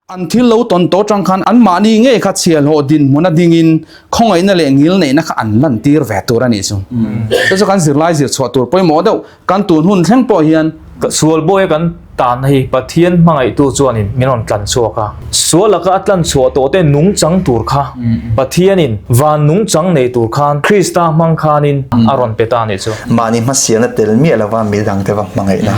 An thil lo tawn tawh atang khan anmahni ngei kha chhiahhlawh dinhmun a dingin khawngaihna leh ngilneihna kha an lantir ve tur a nih chu. Chu chu kan zirlai zir chhuah tur pawimawh deuh kan tun hun thleng pawh hian. Sual bawi a kan tanna hi Pathian hmangaihtu chuanin min rawn tlan chhuak a. Sual laka a tlan chhuah tawh te nungchang tur kha Pathianin van nungchang nei tur khan Krista hmang khanin a rawn pe ta a nih chu. Mahni hmasialna tel miah lova midangte va hmangaihna,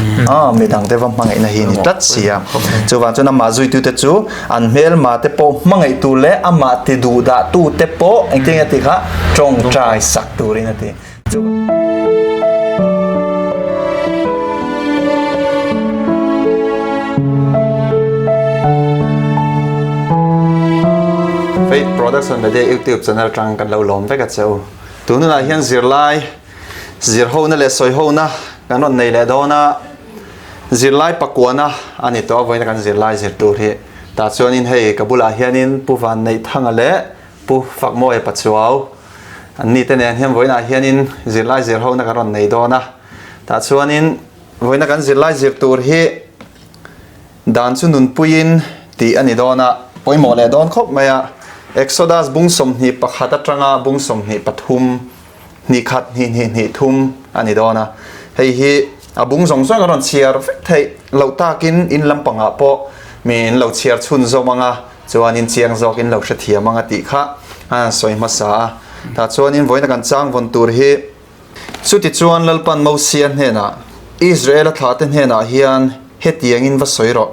midangte va hmangaihna hi a ni tlat si a. Chuvang chuan amah zuitute chu an hmelma te pawh hmangaih tur leh amah ti duhdah tute pawh engtin nge a tih kha tawngtai sak turin a ti. Faith Production Media YouTube channel tang kan lo lawm vek a che u. Tununah hian zirlai zirhona leh sawihona kan rawn nei leh dawn a. Zirlai pakuana a ni tawh a vawiin kan zirlai zir tur hi. Tah chuanin hei ka bulah hianin Pu Vanneihthanga leh Pu Fakmawia Pachuau an ni te nen hian vawiinah hianin zirlai zir hona kan rawn nei dawn a. Tah chuanin vawiina kan zirlai zir tur hi dan chu nunpuiin tih a ni dawn a, pawimawh leh dawn khawp mai a. Exodus bung 21 atanga bung 23 hnih khat hnih hnih hnih thum a ni dawn a. Hei hi a bung zawng zawng a rawn chhiar vek theih loh takin in lampangah pawh mi in lo chhiar chhun zawm ang a. Chuanin chiang zawkin lo hrethiam ang a tih kha a han sawi hmasa a. Tah chuanin vawiina kan chang vawn tur hi chutichuan Lalpan Mosia hnenah, Israela thlahte hnenah hian hetiangin va sawi rawh.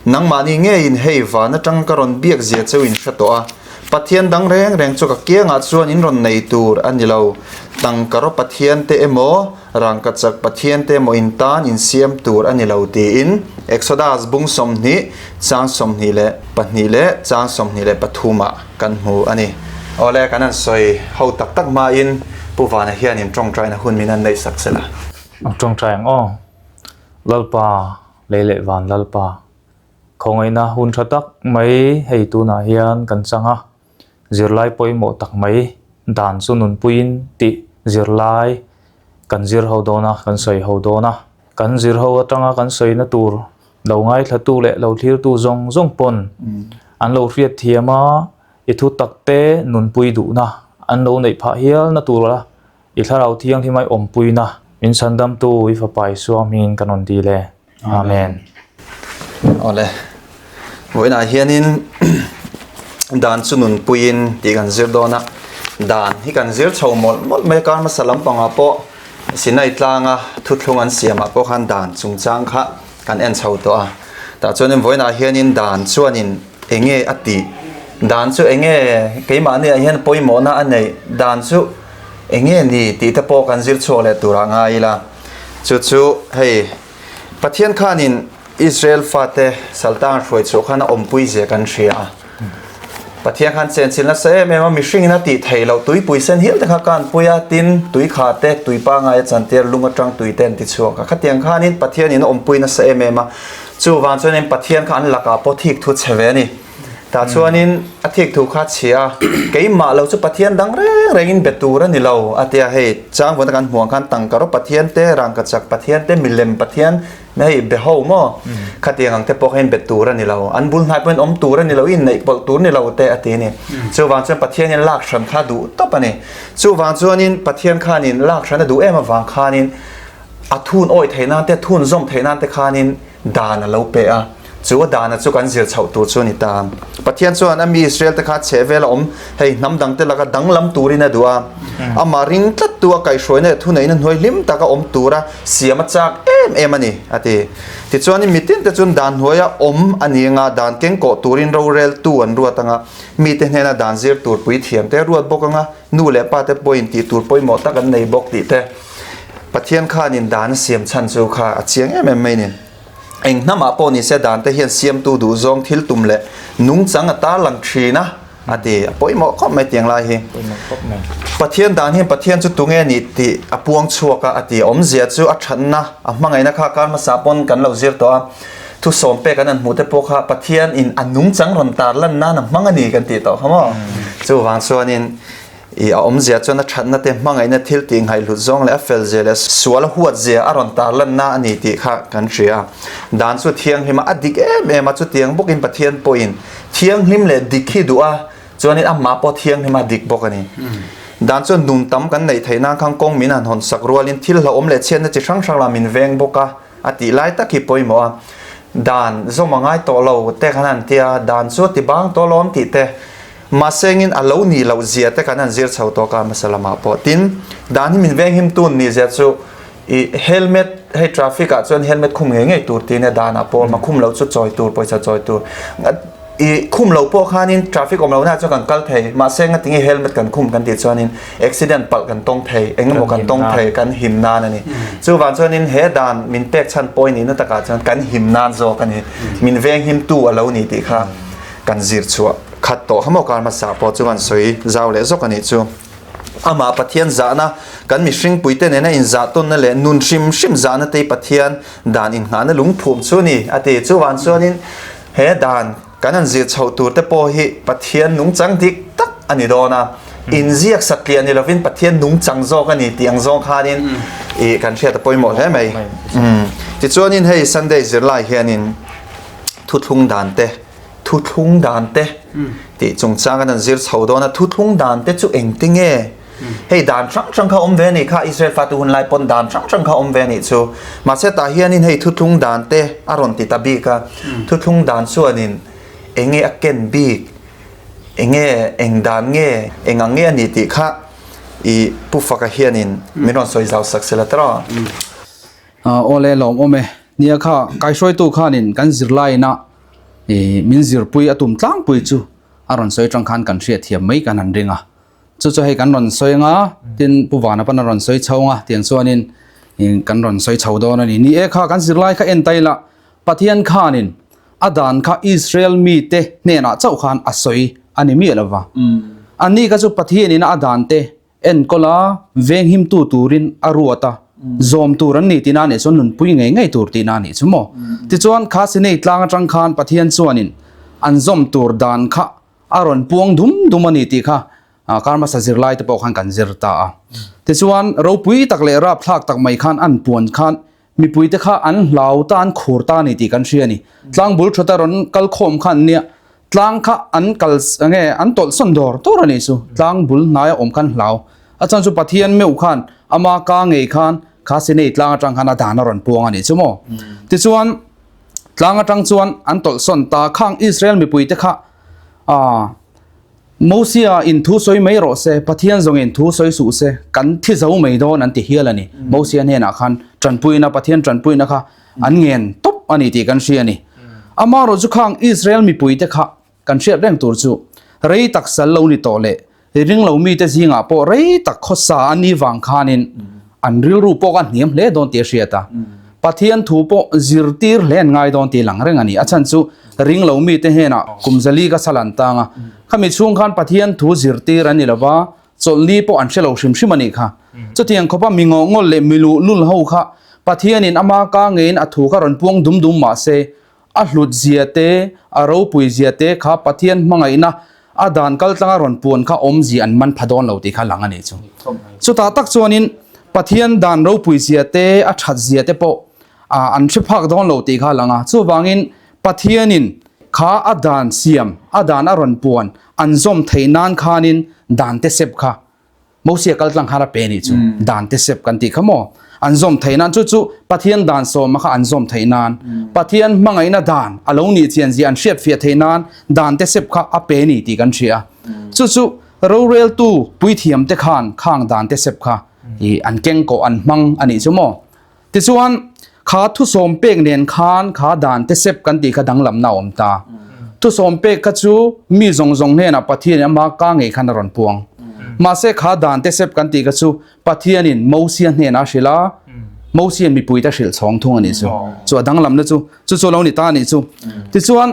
Nangmahni ngeiin hei van atang ka rawn biak zia cheu in hre tawh a, Pathian dang reng reng chu ka kiangah chuan in rawn nei tur a ni lo. Tangkaraw Pathian te emaw, Rangkachak Pathian te emaw in tan in siam tur a ni lo tiin Exodus bung 20 Chang 22 leh chang 23 ah kan hmu a ni. Awle, kan han sawi ho tak tak hmain Pu Vana hianin tawngtaina hun min han neih sak se la. Ang tawngtai ang aw. Lalpa, lei leh van Lalpa, khawngaihna hun tha tak mai hei tunah hian kan chang a, zirlai pawimawh tak mai dan chu nunpuiin tih zirlai kan zir ho dawn a, kan sawi ho dawn a. Kan zir ho atanga kan sawina tur lo ngaithlatu leh lo thlirtu zawng zawng pawn an lo hriat thiam a, i thu tak te nunpui duhna an lo neih phah hial na tura i thlarau thianghlim a i awmpuina min chhandamtu i Fapa Isua hmingin kan rawn dil e. Amen. Awle, vawiinah hianin dan chu nunpuiin tih kan zir dawn a, dan hi kan zir chho mawlh mawlh mai a, kar hmasa lampangah pawh Sinai tlanga thuthlung an siamah pawh khan dan chungchang kha kan en chho tawh a, tah chuanin vawiinah hianin dan chuanin eng nge a tih, dan chu eng nge keimahniah hian pawimawhna a neih, dan chu eng nge ni tih te pawh kan zir chhuak leh turah ngai ila, chu chu hei Pathian khanin Israel fate saltang hruai chhuah khan a awmpui zia kan hria a. Pathian khan chenchilh nasa em em a, mihringin a tih theih loh tuipui sen hial te kha kan pui a, tin tui kha te, tui pangai a chantir lung atang tui te an ti chhuak a. Khatiang khanin Pathianin a awmpui nasa em em a, chuvang chuanin Pathian kha an lakah pawh thik thu chhe ve a ni. Tah chuanin a thik thu kha chhia a, keimah lo chu Pathian dang reng rengin be tur a ni lo a ti a, hei changvawna kan hmuh ang khan tangkaraw Pathian te, rangkachak Pathian te, milem Pathian, Hei be ho maw? Khatiang ang te pawh kha in bet tur a ni lo. An bul hnai pawhin awm tur a ni lo, in neih pawlh tur ni lo te a ti a ni. Chuvang chuan Pathianin lak hran kha duh tawp a ni. Chuvang chuanin Pathian khanin lak hran a duh em avang khanin a thun awih theih nan te, thun zawm theih nan te khanin dan a lo pe a. Chu a dana chu kan zir chhoh tur chu a ni ta. Pathian chuan a mi Israel te kha chhehvel a awm, hei hnam dang te laka danglam turin a duh a. Amah ring tlat tu a kaihhruaina leh thuneihna hnuai hlim taka awm tura siam a chak em em a ni, a ti. Tichuanin mitin te chuan dan hnuaia awm a ni anga dan kengkawh turin roreltu an ruat anga, mite hnena dan zir tur puithiam te a ruat bawk anga, nu leh pa te pawhin tih tur pawimawh tak an nei bawk tih te Pathian khanin dan a siam chhan chu kha a chiang em em mai a ni. Eng hnamah pawh ni se dan te hian siamtu duhzawng thil tum leh nungchang a tarlang thin a, a ti. A pawimawh khawp mai tiang lai hi. Pathian dan hian Pathian chu tunge ni tih a puang chhuak a, a ti. Awmzia chu a thatna, a hmangaihna kha kar hmasa pawn kan lo zir tawh a. Thusawm pek an han hmuh te pawh kha Pathian in a nungchang rawn tarlan nan a hmang a ni kan tih tawh kha maw. Chuvang chuanin. I a awmzia chuan a thatna te, hmangaihna thil tih ngaihhlut zawng leh a fel zia leh sual a huat zia a rawn tarlanna a ni tih kha kan hria a. Dan chu thianghlim a, a dik em em a, chutiang bawkin Pathian pawhin thianghlim leh dik hi duh a, chuanin amah pawh thianghlim a dik bawk a ni. Dan chuan nun tam kan neih theih nan khan kawng min han hawn sak rualin thil hlauhawm leh chhiatna chi hrang hrang lah min veng bawk a, a tih lai tak hi pawimawh a. Dan zawm a ngai tawh lo te khan an ti a, dan chu a ti bang tawh alawm tih te Mahsengin a lo nih loh zia te kan han zir chho tawk a hmasa lamah pawh. Tin, dan hi min venghim tun nih zia chu i helmet hei traffic ah chuan helmet khum ngei ngei tur tiin a danah pawh ma khum loh chu chawi tur pawisa chawi tur. I khum lo pawh khanin traffic awm lohna ah chuan kan kal thei mahse ngatinge helmet kan khum kan tih chuanin accident palh kan tawng thei engemaw kan tawng thei kan him nan a ni. Chuvang chuanin he dan min pek chhan pawi nihna takah chuan kan him nan zawk a ni. Min venghim tu a lo ni tih kha kan zir chhuah. Khat tawh kha maw kar hmasa pawh chu kan sawi zau leh zawk a nih chu. Amah Pathian zahna, kan mihring puite nena inzahtawnna leh nun hrim hrim zahna te hi Pathian dan innghahna lungphum chu a ni a ti. Chuvang chuanin he dan kan han zir chhoh tur te pawh hi Pathian nungchang dik tak a ni dawn a, inziak satliah ni lovin Pathian nungchang zawk a ni tih ang zawng khanin ih kan hriat a pawimawh hle mai. Tichuanin hei Sunday zirlai hianin thuthlung dan te Thuthlung dan te tih chungchang kan han zir chho dawn a, thuthlung dan te chu engti nge? Hei dan hrang hrang kha awm ve a nih kha, Israel fate hun lai pawn dan hrang hrang kha awm ve a nih chu. Mahse tah hianin hei thuthlung dan te a rawn ti ta bik a, thuthlung dan chuanin enge a ken bik, enge eng dan nge, eng ang nge a ni tih kha i Pu Faka hianin min rawn sawi zau sak sela tawh. Aw le lawmawm e. Nia kha kaihruaitu khanin kan zirlaiin a I min zirpui a tum tlangpui chu a rawn sawi atang khan kan hriatthiam mai kan han ring a. Chu chu hei kan rawn sawi anga tin Pu Vana pawn a rawn sawi chho anga tiang chuanin kan rawn sawi chho dawn a ni. Ni e kha kan zirlai kha en ta ila Pathian khanin a dan kha Israel mite hnenah chauh khan a sawi a ni miah lova. Anni kha chu Pathianin a dan te Enkawl a, venghimtu turin a ruat a, zawm tur an ni tihna a nih chuan nunpui ngei ngei tur tihna a nih chu maw? Tichuan, kha Sinai tlang atang khan Pathian chuanin an zawm tur dan kha a rawn puang dum dum a ni tih kha kar hmasa zirlai te pawh khan kan zir ta a. Tichuan, ropui tak leh rapthlak tak mai khan an puan khan mipuite kha an hlau ta, an khur ta a ni tih kan hria a ni. Tlang bul thawta rawn kal khawm khan nia Tlang kha an kal nge an tawlh sawn dawr dawr a nih chu. Tlang bul hnaia awm khan hlau. A chhan chu Pathian meuh khan ama ka ngei khan kha Sinai tlang atang khan a dan a rawn puang a nih chu maw. Tichuan tlang atang chuan an tawlh sawn ta khang Israel mipuite kha ah Mosia in thu sawi mai rawh se, Pathian zawng in thu sawi suh se, kan thi zo mai dawn an ti hial a ni. Mosia hnenah khan tanpuina Pathian tanpuina kha An ngen tawp a ni tih kan hria a ni. Amaherawh chu khang Israel mipuite kha kan hriat reng tur chu rei tak sal lo ni tawh leh ring lo mite zingah pawh rei tak khawsa a ni vang khanin an rilru pawh kha hniam hle dawn tih a hriat a. Pathian thu pawh zirtir hle an ngai dawn tih lang reng a ni. A chhan chu ring lo mite hnenah kum zali ka sal an tang a, khami chhung khan Pathian thu zirtir an ni lo va, Chawlhni pawh an hre lo hrim hrim a nih kha. Chutiang khawpa mi ngawhngawl leh mi luhlul ho kha Pathianin ama ka ngeiin a thu kha rawn puang dum dum mah se, a hlut zia te, a ropui zia te kha Pathian hmangaihna a dan kal tlanga rawn puan kha awmzia an man pha dawn lo tih kha lang a nih chu. Chutah tak chuanin Pathian dan ropui zia te, a that zia te pawh an hre phak dawn lo tih kha a lang a. Chuvangin Pathianin kha a dan siam, a dan a rawn puan an zawm theih nan khanin dan te sep kha Mosia kal tlang khan a pe nih chu dan te sep kan tih kha maw an zawm theih nan chu chu Pathian dan sawma kha an zawm theih nan Pathian hmangaihna dan a lo nih chian zia an hriat fiah theih nan dan te sep kha a pe ni tih kan hria chu chu roreltu puithiam te khan khang dan te sep kha i an keng kawh an hmang a nih chu maw Tichuan, kha thusawm pek nen khan kha dan te sep kan tih kha danglamna a awm ta. Thusawm pek kha chu mi zawng zawng hnenah Pathianin ama ka ngei khan a rawn puang. Mahse kha dan te sep kan tih kha chu Pathianin Mosia hnenah a hrilh a, Mosia'n mipuite a hrilh chhawng thung a nih chu. Chu a danglamna chu chu chu a lo ni ta a nih chu. Tichuan,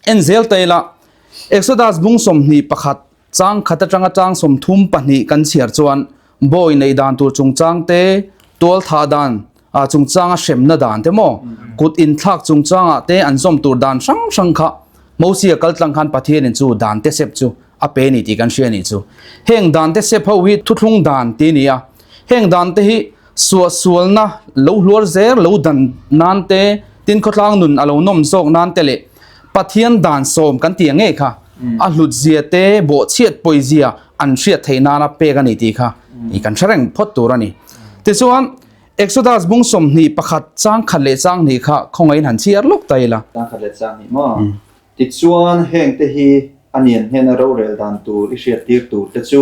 en zel ta ila, Exodus bung 21, Chang khat atanga chang 32 kan chhiar chuan bawi neih dan tur chungchang te, tual thah dan ah chungchanga hremna dan te maw, kut inthlak chungchangah te an zawm tur dan hrang hrang kha Mosia kal tlang khan Pathianin chu dan te sep chu a pe ni tih kan hria nih chu. Heng dan te sep ho hi thuthlung dan tih a ni a, heng dan te hi suahsualna lo hluar zel lo dan nan te, tin khawtlang nun a lo nawm zawk nan te leh Pathian dan sawm kan tih ang ngei kha a hlut zia te bawhchhiat pawi zia an hriat theih nana pek a ni tih kha kan hre reng phawt tur a ni. Tichuan, Exodus bung 21 chang khat leh chang hnih kha khawngaihin han chhiar lawk ta ila. Chang khat leh chang hnih maw? Tichuan, hengte hi a nian hnena rorel dan tur i hriattir tur te chu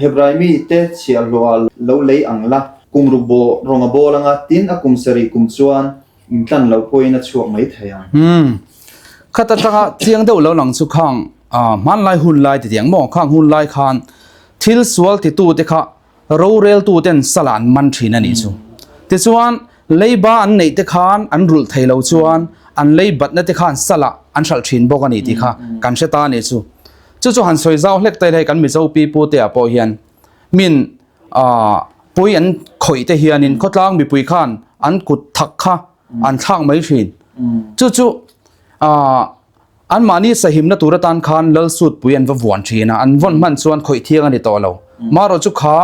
Hebrai mite chhiahhlawhah lo lei ang la, kum ruk bawh rawng a bawl anga, tin a kum sarih kum chuan intlan loh pawhin a chhuak mai thei ang. Khat atanga chiang deuh lo lang chu khang hmanlai hun lai ti tiang maw? Khang hun lai khan thil sual titute kha Roreltuten sala an man thin a nih chu. Tichuan, leiba an neih te khan an rulh thei lo chuan an leibatna te khan sala an hralh thin bawk a ni tih kha kan hre ta a nih chu. Chu chu han sawi zau hlek ta ila hei kan Mizo pi pu te ah pawh hian min pui an khawih te hianin khawtlang mipui khan an kut thak kha an thlak mai thin. Chu chu Anmahni sahimna tur atan khan lal sutpui an va vuan thin a, an vawn hman chuan khawih thiang a ni tawh lo. Marawh chu kha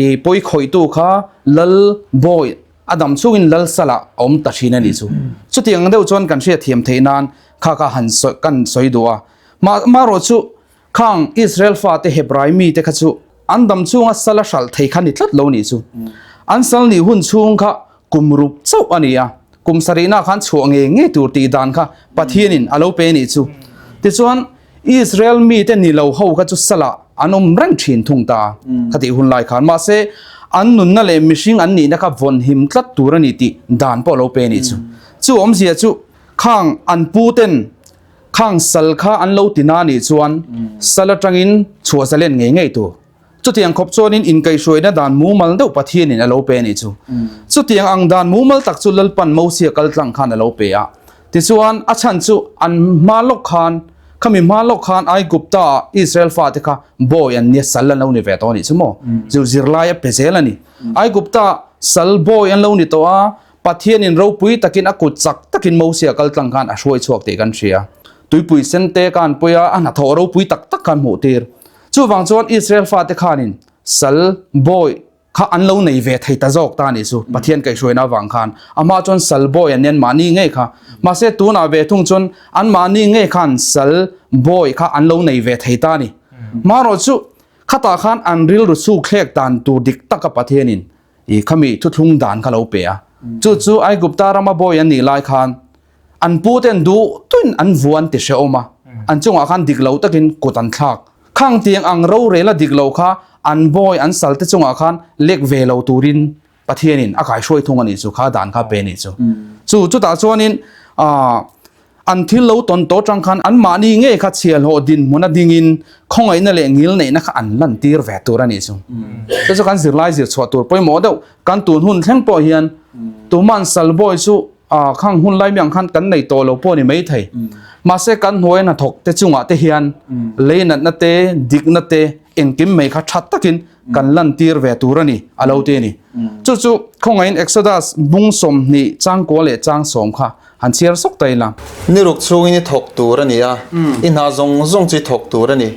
i pawi khawihtu kha lal bawi a dam chungin lal salah a awm ta thin a nih chu. Chutiang deuh chuan kan hriatthiam theih nan kha kha han sawi kan sawi duh a. Marawh chu Khang Israel fate Hebrai mite kha chu an dam chunga sal a hralh thei kha ni tlat lo nih chu. An sal nih hun chhung kha kum ruk chauh a ni a, kum sarihna khan chhuah ngei ngei tur tih dan kha Pathianin a lo pe nih chu. Tichuan, Israel mite ni lo ho kha chu salah an awm reng thin thung ta kha tih hun lai khan. Mahse, an nunna leh mihring an nihna kha vawnhim tlat tur a ni tih dan pawh a lo pe nih chu. Chu awmzia chu khang an puten Khang sal kha an lo ti na nih chuan sal atangin chhuah zalen ngei ngei tur. Chutiang khawp chuanin inkaihhruaina dan mumal deuh Pathianin a lo pe nih chu. Chutiang ang dan mumal tak chu Lalpan Mosia kal tlang khan a lo pe a. Tichuan a chhan chu an hma lawk khan, khami hma lawk khan Aigupta ah Israel fate kha bawi an nia sal an lo ni ve tawh a nih chu maw? Chu zirlai a pe zel a ni. Aigupta sal bawi an lo ni tawh a, Pathianin ropui takin a kut chak takin Mosia kal tlang khan a hruai chhuak tih kan hria. Tuipui sente khan pui a, a hnathawh ropui tak tak khan hmuh tir. Chuvang chuan Israel fate khanin sal, bawi, kha an lo nei ve thei ta zawk ta nih chu Pathian kaihhruaina avang khan. Amah chuan sal bawi an nen mahni ngei kha. Mahse tunah ve thung chuan an mahni ngei khan sal, bawi, kha an lo nei ve thei ta a ni. Marawh chu khatah khan an rilru sukthlek dan tur dik taka Pathianin I khami thuthlung dan kha lo pe a. Chu chu Aigupta rama bawi an nih lai khan an pu ten duh tuin an vuan ti hrehawm a, an chungah khan dik lo takin kut an thlak. Khang tiang ang rorel a dik lo kha an bawi an sal te chungah khan lek ve lo turin Pathianin a kaihruai thung a nih chu, kha dan kha pe a nih chu. Chu chutah chuanin aah An thil lo tawn tawh tang khan anmahni ngei kha chhiahhlawh dinhmun a dingin khawngaihna leh ngilneihna kha an lantir ve tur a nih chu. Chu chu kan zirlai zir chhuah tur pawimawh deuh. Kan tun hun thleng pawh hian tuman salbawi chu khang hun lai miang khan kan nei tawh lo pawh a ni maithei. Mahse kan hnuai hnathawk te chungah te hian leinatna te, dikna te engkim mai kha tha takin kan lantir ve tur a ni a lo ti a ni. Chu chu khawngaihin Exodus bung 20 changkua leh chang sawm kha Han chhiar sawk ta ila. Ni ruk chhungin i thawk tur a ni a, i hna zawng zawng chu i thawk tur a ni.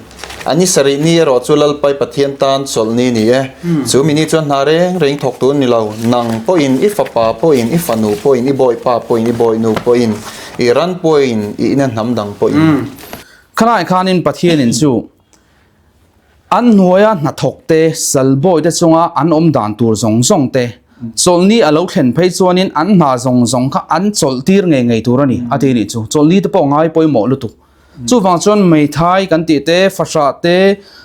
A ni sarih ni erawh chu Lalpai Pathian tan chawlh ni ni e. Chu mi ni chuan hna reng reng thawk tur ni lo, nang pawhin, i fapa pawhin, i fanu pawhin, i bawipa pawhin, i bawinu pawhin, i ran pawhin, i ina hnam dang pawhin. Khalai khanin Pathianin chu An hnuaia hnathawkte, salbawite chunga an awm dan tur zawng zawng te, chawlhni a lo thlen phei chuanin an hna zawng zawng kha an chawlh tir ngei ngei tur a ni, a ti nih chu. Chawlhni te pawh ngai pawimawh lutuk. Chuvang chuan meithai kan tih te, fahrah te,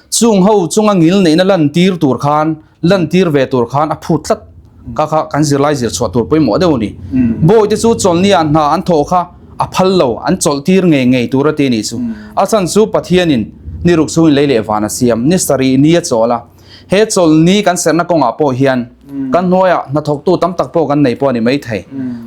chung ho chunga ngil neihna lan tir tur khan, lan tir ve tur khan a phut tlat. Kha kha kan zirlai zir chhuah tur pawimawh deuh a ni. Bawite chu chawlhnia hna an thawh kha a phal lo, an chawlh tir ngei ngei tur a ti nih chu. A chhan chu Pathianin ni ruk chungin lei leh van a siam, ni sarih ni a chawl a. He chawlhni kan serhna kawngah pawh hian kan hnuaiah hnathawktu tam tak pawh kan nei pawh a ni maithei.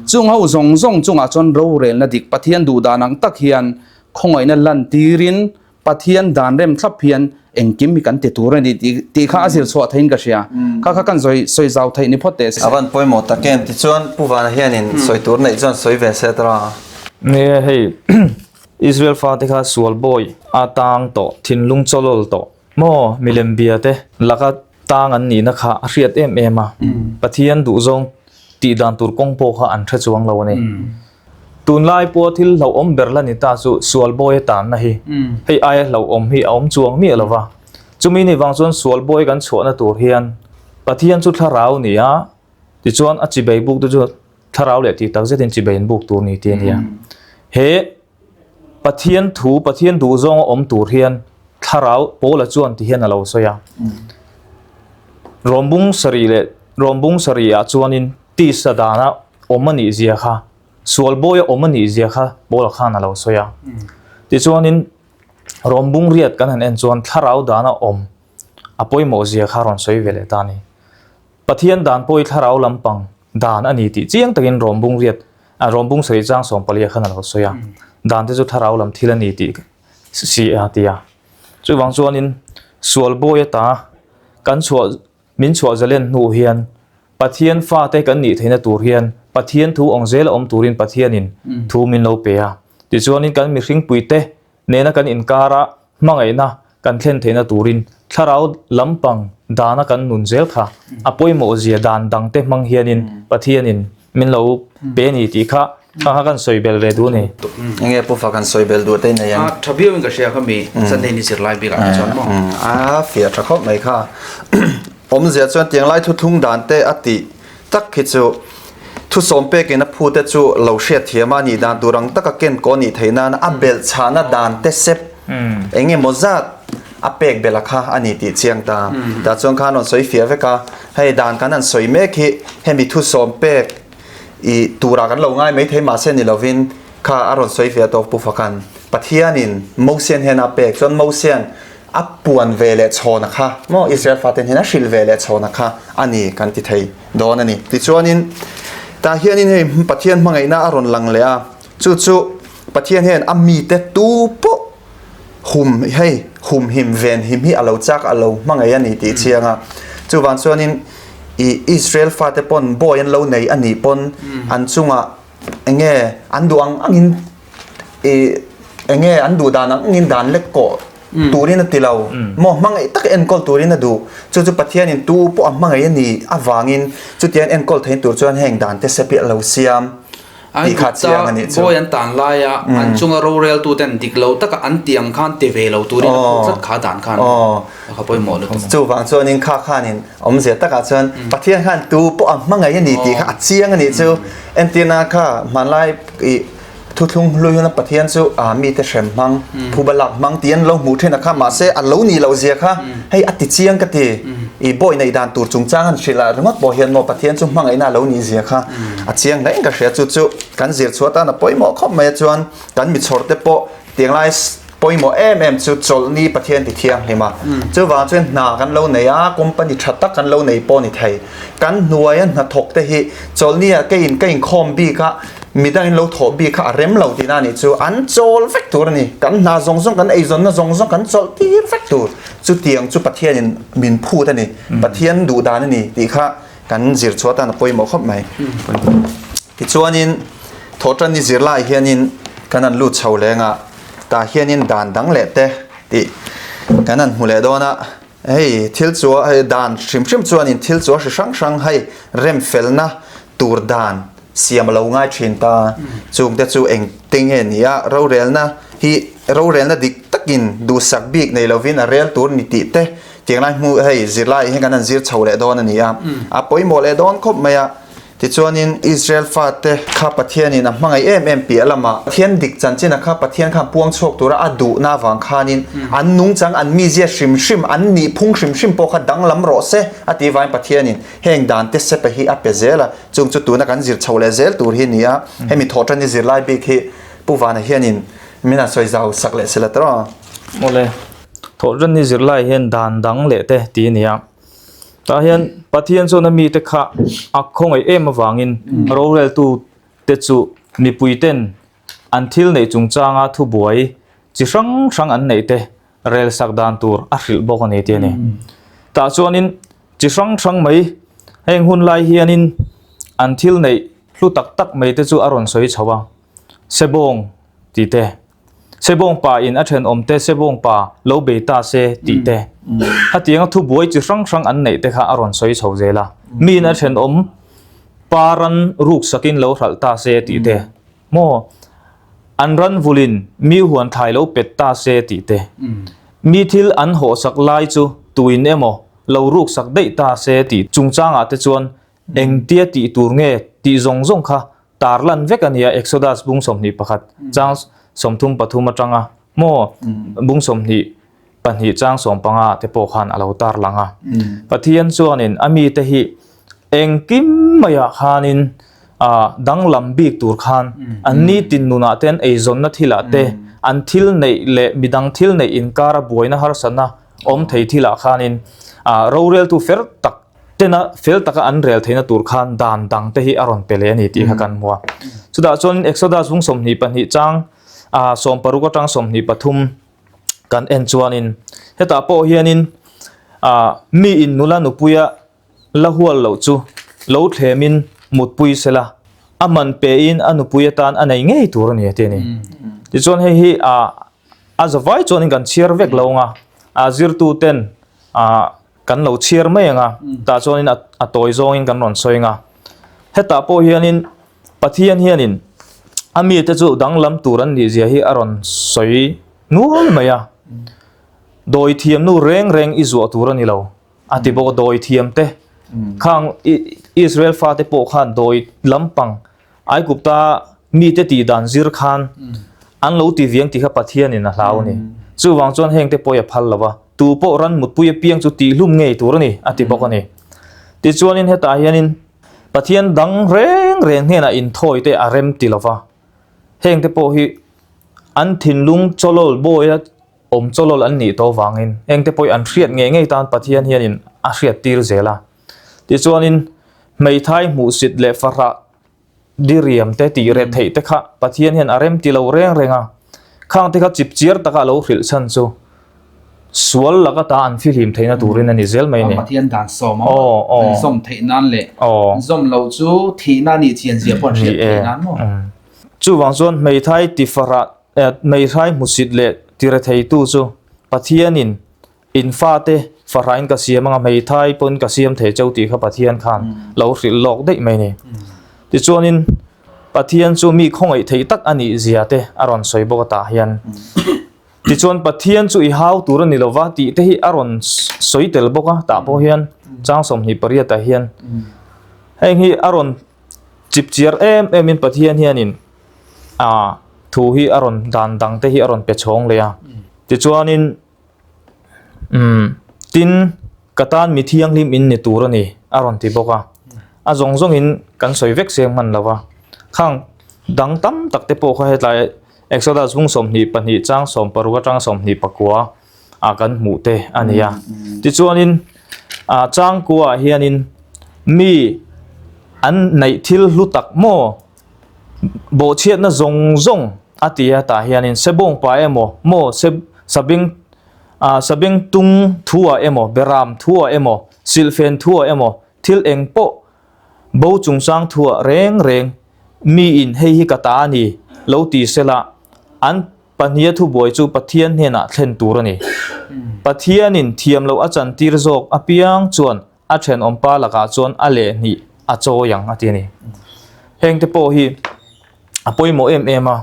Chung ho zawng zawng chungah chuan rorelna dik Pathian duhdan ang tak hian khawngaihna lan tirin Pathian dan rem thlap hian engkim hi kan ti tur a ni tih kha a zir chhuah theiin ka hria. Kha kha kan sawi sawi zau theih ni phawt teh se. A van pawimawh tak em? Tichuan Pu Vana hianin sawi tur neih chuan sawi ve se tara. Nia hei. Israel fate kha sual bawi a tang tawh, thinlung chawlawl tawh maw milem bia te laka tang an nihna kha a hriat em em a, Pathian duhzawng tih dan tur kawng pawh kha an hre chuang lo a ni. Tunlai pawha thil hlauhawm ber la ni ta chu sual bawi a tanna hi hei aia hlauhawm hi a awm chuang miah lo va. Chumi ni vang chuan sual bawi kan chhuahna tur hian Pathian chu thlarau ni a, tichuan a chibei buk te chu Thlarau leh tih tak zetin chibei an buk tur ni tih a nia. He Pathian thu, Pathian duh zawnga awm tur hian Thlarau Paula chuan ti hian a lo sawi a. Rawmbung sarih leh Rawmbung sarihah chuanin tisa dana awm a nih zia kha, sual bawia awm a nih zia kha Paula khan a lo sawi a. Tichuanin Rawmbung riat kan han en chuan Thlarau dana awm a pawimawh zia kha a rawn sawi ve leh ta a ni. Pathian dan pawh hi thlarau lampang dan a ni tih chiang takin Rawmbung riat, Rawmbung sarih chang sawmpalia khan a lo sawi a. Dan te chu thlarau lam thil a ni tih si a ti a. Chuvang chuanin sual bawi ata kan chhuah, min chhuah zalen hnu hian Pathian fate kan nih theihna tur hian Pathian thu awng zel a awm turin Pathianin thu min lo pe a. Tichuanin kan mihringpuite nena kan inkara hmangaihna kan thlen theihna turin thlarau lampang dana kan nun zel kha a pawimawh zia dan dangte hmang hianin Pathianin min lo pe a ni tih kha kha kha kan sawi bel ve duh a ni. Enge Pu Fa kan sawi bel duh te nei ang? A tha viau in ka hria kha mi Sunday ni zirlai bik ah te chuan maw? A fiah tha khawp mai kha. Awmzia chuan tiang lai thuthlung dan te a tih tak khi chu thusawm pekin a phute chu lo hriatthiam a nih dan tur ang taka ken kaw nih theih nan a belh chhahna dan te sep eng emaw zat a pek belh a kha a ni tih chiang ta. Tah chuan khan rawn sawi fiah vek a, hei dan kan han sawi mek hi hemi thusawm pek i turah kan lo ngai maithei mahse ni lovin kha a rawn sawi fiah tawk Pu Fakan Pathianin Mosian hian a pek chuan Mosian A puan ve leh chhawna kha maw Israel faten hian a hrilh ve leh chhawna kha a ni kan ti thei dawn a ni. Tichuanin tah hianin hei Pathian hmangaihna a rawn lang leh a, chu chu Pathian hian a mite tu pawh hum hei humhim venhim hi a lo chak a lo hmangaih a ni tih chiang a. Chuvang chuanin i Israel fate pawn bawi an lo nei a nih pawn an chungah enge an duh ang angin i enge an duh dan ang angin dan lek kawh turin a ti lo maw hmangaih taka enkawl turin a duh chu chu Pathianin tu pawh a hmangaih a ni avangin chutiang enkawl theih tur chuan heng dan te se piah lo siam tih kha chiang a nih chu. Bawi an tan laia an chunga roreltu ten dik lo taka an tih ang khan ti ve lo turin a phuh tlat kha dan khan a pawimawh lutuk. Chuvang chuanin kha khanin Awmzia takah chuan Pathian khan tu pawh a hmangaih a ni tih kha a chiang a nih chu. Entirna kha hmanlai i thuthlung hlui huna Pathian chu a mite hrem hmang, phuba lak hmang tih an lo hmuh thin a kha mahse a lo nih loh zia kha hei a ti chiang ka ti. I bawi neih dan tur chungchang han hrilh ah ringawt pawh hian maw Pathian chu hmangaihna a lo nih zia kha a chiang hle in ka hria. Chu chu kan zir chhuah tan a pawimawh khawp mai a chuan kan michhawr te pawh tianglai Pawimawh em em chu chawlhni Pathian ti thianghlim a. Chuvang chuan hna kan lo nei a, company tha tak kan lo nei pawh ni thei. Kan hnuaia hnathawk te hi chawlhni ah keiin ka inkhawm bik a, midangin lo thawh bik kha a rem lo tihna a nih chu. An chawl vek tur a ni. Kan hna zawng zawng, kan eizawnna zawng zawng kan chawlh tir vek tur. Chutiang chu Pathianin min phut a ni. Pathian duh dan a ni tih kha kan zir chhuah atan a pawimawh khawp mai. Tichuanin thawhtanni zirlai hianin kan han lut chho leng a, tah hianin dan dang leh te tih kan han hmu leh dawn a. Hei thil chu hei dan hrim hrim chuanin thil chu a hri hrang hrang hei rem felna tur dan siam a lo ngai thin ta. Chungte chu eng te nge ni a, rorelna hi rorelna dik takin duhsak bik nei lovin a rel tur ni tih te tianglai hmu hei zirlai hian kan han zir chho leh dawn a ni a. A pawimawh leh dawn khawp mai a. Tichuanin Israel fate kha Pathianin a hmangaih em em piah lamah Pathian dik chanchina kha Pathian khan puang chhuak tura a duhna avang khanin an nungchang, an mizia hrim hrim, an nihphung hrim hrim pawh kha danglam rawh se a tih vangin Pathianin heng dan te sepe hi a pe zel a, chung chu tuna kan zir chho leh zel tur hi a ni a, hemi thawhṭan i zirlai bik hi Pu Vana hianin min han sawi zau sak leh si la tawh. Awle, thawhṭan i zirlai hian dan dang leh te tih a ni a. Tah hian Pathian chuan a mite kha a khawngaih em avangin roreltu te chu mipui ten an thil neih chungchanga thubuai chi hrang hrang an neih te rel sak dan tur a hrilh bawk a ni tih a ni. Tah chuanin chi hrang hrang mai heng hun lai hianin an thil neih hlu tak tak mai te chu a rawn sawi chho a, sebawng tih te. Sebawngpa in a thenawmte Sebawngpa lo bei ta se tih te, hetianga thubuai chi hrang hrang an neih te kha a rawn sawi chho zel a. Miin a thenawm pa ran ruk sakin lo hralh ta se tih te, maw an ran vulin mi huan thlai lo pet ta se tih te, mi thil an hawhsak lai chu tuin emaw lo ruk sak daih ta se tih chungchangah te chuan engtia tih tur nge tih zawng zawng kha tarlan vek a ni a, Exodus bung 21 chang 33 atanga maw bung 22 chang 15 te pawh khan a lo tarlang a. Pathian chuanin a mite hi engkim maiah khanin danglam bik tur khan an nitin nunah te an eizawnna thilah te an thil neih leh midang thil neih inkara buaina harsatna awm thei thilah khanin roreltu fer tak tena fel taka an rel theihna tur khan dan dang te hi a rawn pe leh a ni tih kha kan hmu a. Chutah chuan Exodus bung 22 chang 16 atang 23 kan en chuanin hetah pawh hianin mi in nula nupuia la hual loh chu lo thlemin mutpui sela a man pein a nupui atan a nei ngei tur a ni a ti a ni. Tichuan hei hi a zavai chuanin kan chhiar vek lo ang a, zirtu ten Kan lo chhiar mai ang a, tah chuanin a tawi zawngin kan rawn sawi ang a. Hetah pawh hianin Pathian hianin a mite chu danglam tur an nih zia hi a rawn sawi nual mai a. Dawi thiamnu reng reng i zuah tur a ni lo a ti bawk a, dawi thiamte khang Israel fate pawh khan dawi lampang Aigupta mite tih dan zir khan an lo ti viang tih kha Pathianin a hlau a ni. Chuvang chuan hengte pawh i a phal lo va, tu pawh ran mutpui apiang chu tihhlum ngei tur a ni, a ti bawk a ni. Tichuanin hetah hianin Pathian dang reng reng hnenah inthawi te a rem ti lo va, hengte pawh hi an thinlung chawlawl bawia awm chawlawl an nih tawh vangin hengte pawh hi an hriat ngei ngei tan Pathian hianin a hriattir zel a. Tichuanin hmeithai hmuhsit leh fahrah diriam te tih reh theih te kha Pathian hian a rem ti lo reng reng a, khang te kha chip chiar taka a lo hrilh chhan chu sual laka ta an fihlim theihna turin a ni zel mai a ni. Pathian dan sawm a an zawm theih nan leh zawm loh chu thihna a nih chian zia pawh an hriat theih nan maw? Chuvang chuan hmeithai ti fahrah hmeithai hmusit leh ti retheitu chu Pathianin In fate fahrain ka siam anga hmeithai pawn ka siam thei cheu tih kha Pathian khan lo hrilh lawk daih mai ni. Tichuanin Pathian chu mi khawngaih theih tak a nih zia te a rawn sawi bawk a tah hian. Tichuan Pathian chu i hau tur a ni lova tih te hi a rawn sawi tel bawk a tah pawh hian chang 28 ah hian heng hi a rawn chip chiar em em in Pathian hianin a thu hi a rawn dan dang te hi a rawn pe chhawng leh a. Tichuanin Umm, tin, ka tan mi thianghlim in ni tur a ni, a rawn ti bawk a. A zawng zawngin kan sawi vek seng hman lo va. Khang dang tam tak te pawh kha hetlai Exodus bung 22 chang 16 atanga 29 ah kan hmuh te a ni a. Tichuanin ah changkua ah hianin mi an neih thil hlu tak maw bawhchhiatna zawng zawng a ti a tah hianin sebawngpa emaw maw se sabeng ah sabeng tung thu ah emaw beram thu ah emaw silhfen thu ah emaw thil eng pawh bo chungchang thu ah reng reng mi in hei hi ka ta a ni lo ti sela an pahniha thubuai chu Pathian hnenah thlen tur a ni. Pathianin thiam loh a chantir zawk apiang chuan a thenawm pa lakah chuan a leh hnih a chawi ang a ti a ni. Hengte pawh hi a pawimawh em em a,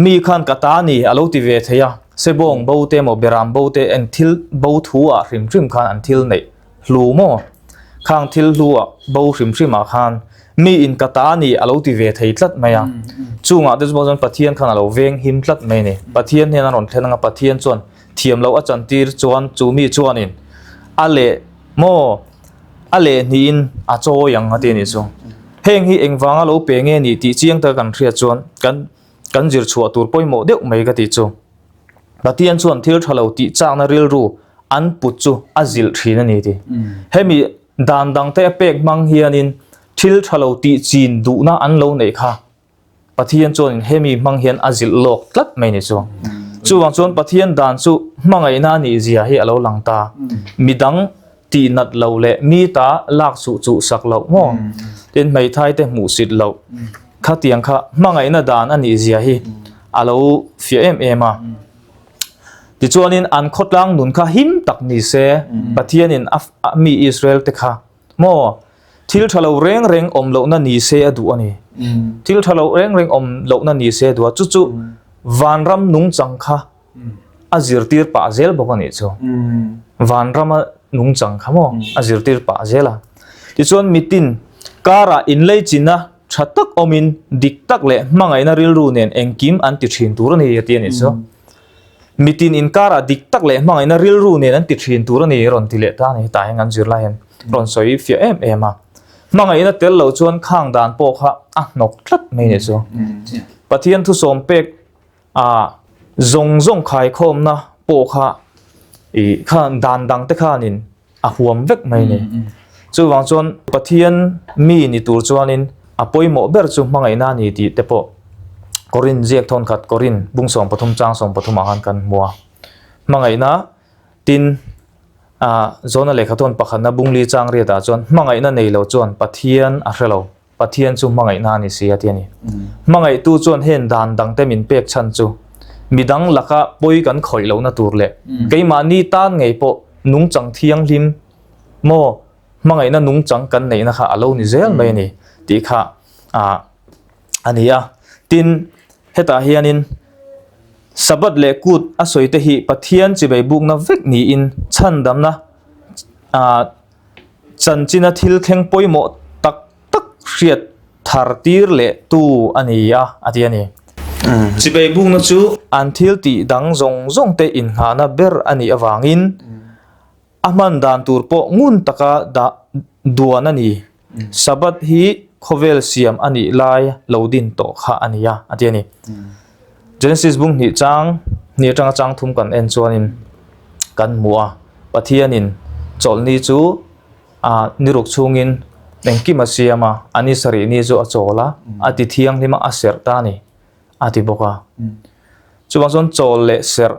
mi khan ka ta ni a lo ti ve thei a, sebawng bo te emaw beram bo te eng thil bo thu ah hrim hrim khan an thil neih hlu maw? Khang thil hlu ah bo hrim hrim ah khan mi in ka ta ni a lo ti ve thei tlat mai a, chungah te chuan Pathian khan a lo veng him tlat mai a ni. Pathian hian a rawn thlen ang a, Pathian chuan thiam loh a chantir chuan chu mi chuanin a leh maw a leh hnihin a chawi ang a ti a nih chu. Heng hi engvanga lo pe nge ni tih chiang taka kan hriat chuan kan kan zir chhuah tur pawimawh deuh mai ka tih chu. Pathian chuan thil tha lo tih chakna rilru an put chu a zilh thin a ni ti. Hemi dan dangte a pek hmang hianin thil tha lo tih chin duhna an lo neih kha Pathian chuanin hemi hmang hian a zilh lawk tlat mai ni chu. Chuvang chuan Pathian dan chu hmangaihna a nih zia hi a lo lang ta. Midang tih nat lo leh mi ta lak suh chuh sak loh maw? Tin hmeithai te hmuh sit loh khatiang kha hmangaihna dan a nih zia hi. a lo fiah em em a. Tichuanin an khawtlang nun kha him tak ni se, Pathianin a mi Israel te kha maw thil tha lo reng reng awm lohna ni se a duh a ni. Thil tha lo reng reng awm lohna ni se a duh a, chu chu vanram nungchang kha a zirtir pah zel bawk a nih chu. Vanrama nungchang kha maw a zirtir pah zel a. Tichuan mitin karah inleichina tha tak awmin dik tak leh hmangaihna rilru nen engkim an ti thin tur a ni a ti a nih chu. Mitin inkarah dik tak leh hmangaihna rilru nen an ti thin tur a ni rawn ti leh ta a ni. Hetah hian kan zirlai hian rawn sawi fiah em em a. Hmangaihna tel loh chuan khang dan pawh kha a hnawk tlat mai a nih chu. Pathian thusawm pek A zawng zawng khaikhawmna pawh kha ih kha dan dang te khanin a huam vek mai a ni. Chuvang chuan Pathian mi ni tur chuanin a pawimawh ber chu hmangaihna a ni tih te pawh Korin ziak thawn khat Korin bung 13 chang 13 ah khan kan hmu a. Hmangaihna tin ah Jona lehkha thawn pakhatna bung li chang riat ah chuan hmangaihna nei lo chuan Pathian a hre lo. Pathian chu hmangaihna a ni si a ti a ni. Hmangaihtu chuan heng dan dangte min pek chhan chu midang laka pawi kan khawih lohna tur leh keimahni tan ngei pawh nungchang thianghlim maw hmangaihna nungchang kan neihna kha a lo ni zel mai a ni tih kha a ni a. Tin, hetah hianin Sabbath leh Kut a sawi te hi Pathian chibai bukna vek niin chhandamna Chanchina thil thleng pawimawh tak tak hriat thar tir leh tu a ni a, a ti a ni. Chibai bukna chu an thil tih dang zawng zawng te innghahna ber a nih avangin a hman dan tur pawh ngun taka dah duan a ni. Sabbath hi khawvel siam a nih lai lo din tawh kha a ni a, a ti a ni. Genesis bung hnih chang hnih atanga chang thum kan en chuanin kan hmu a, Pathianin chawlhni chu a niruk chhungin engkim a siam a, a ni sarih ni chu a chawl a, a ti thianghlim a, a serh ta a ni a ti bawk a. Chuvang chuan chawl leh serh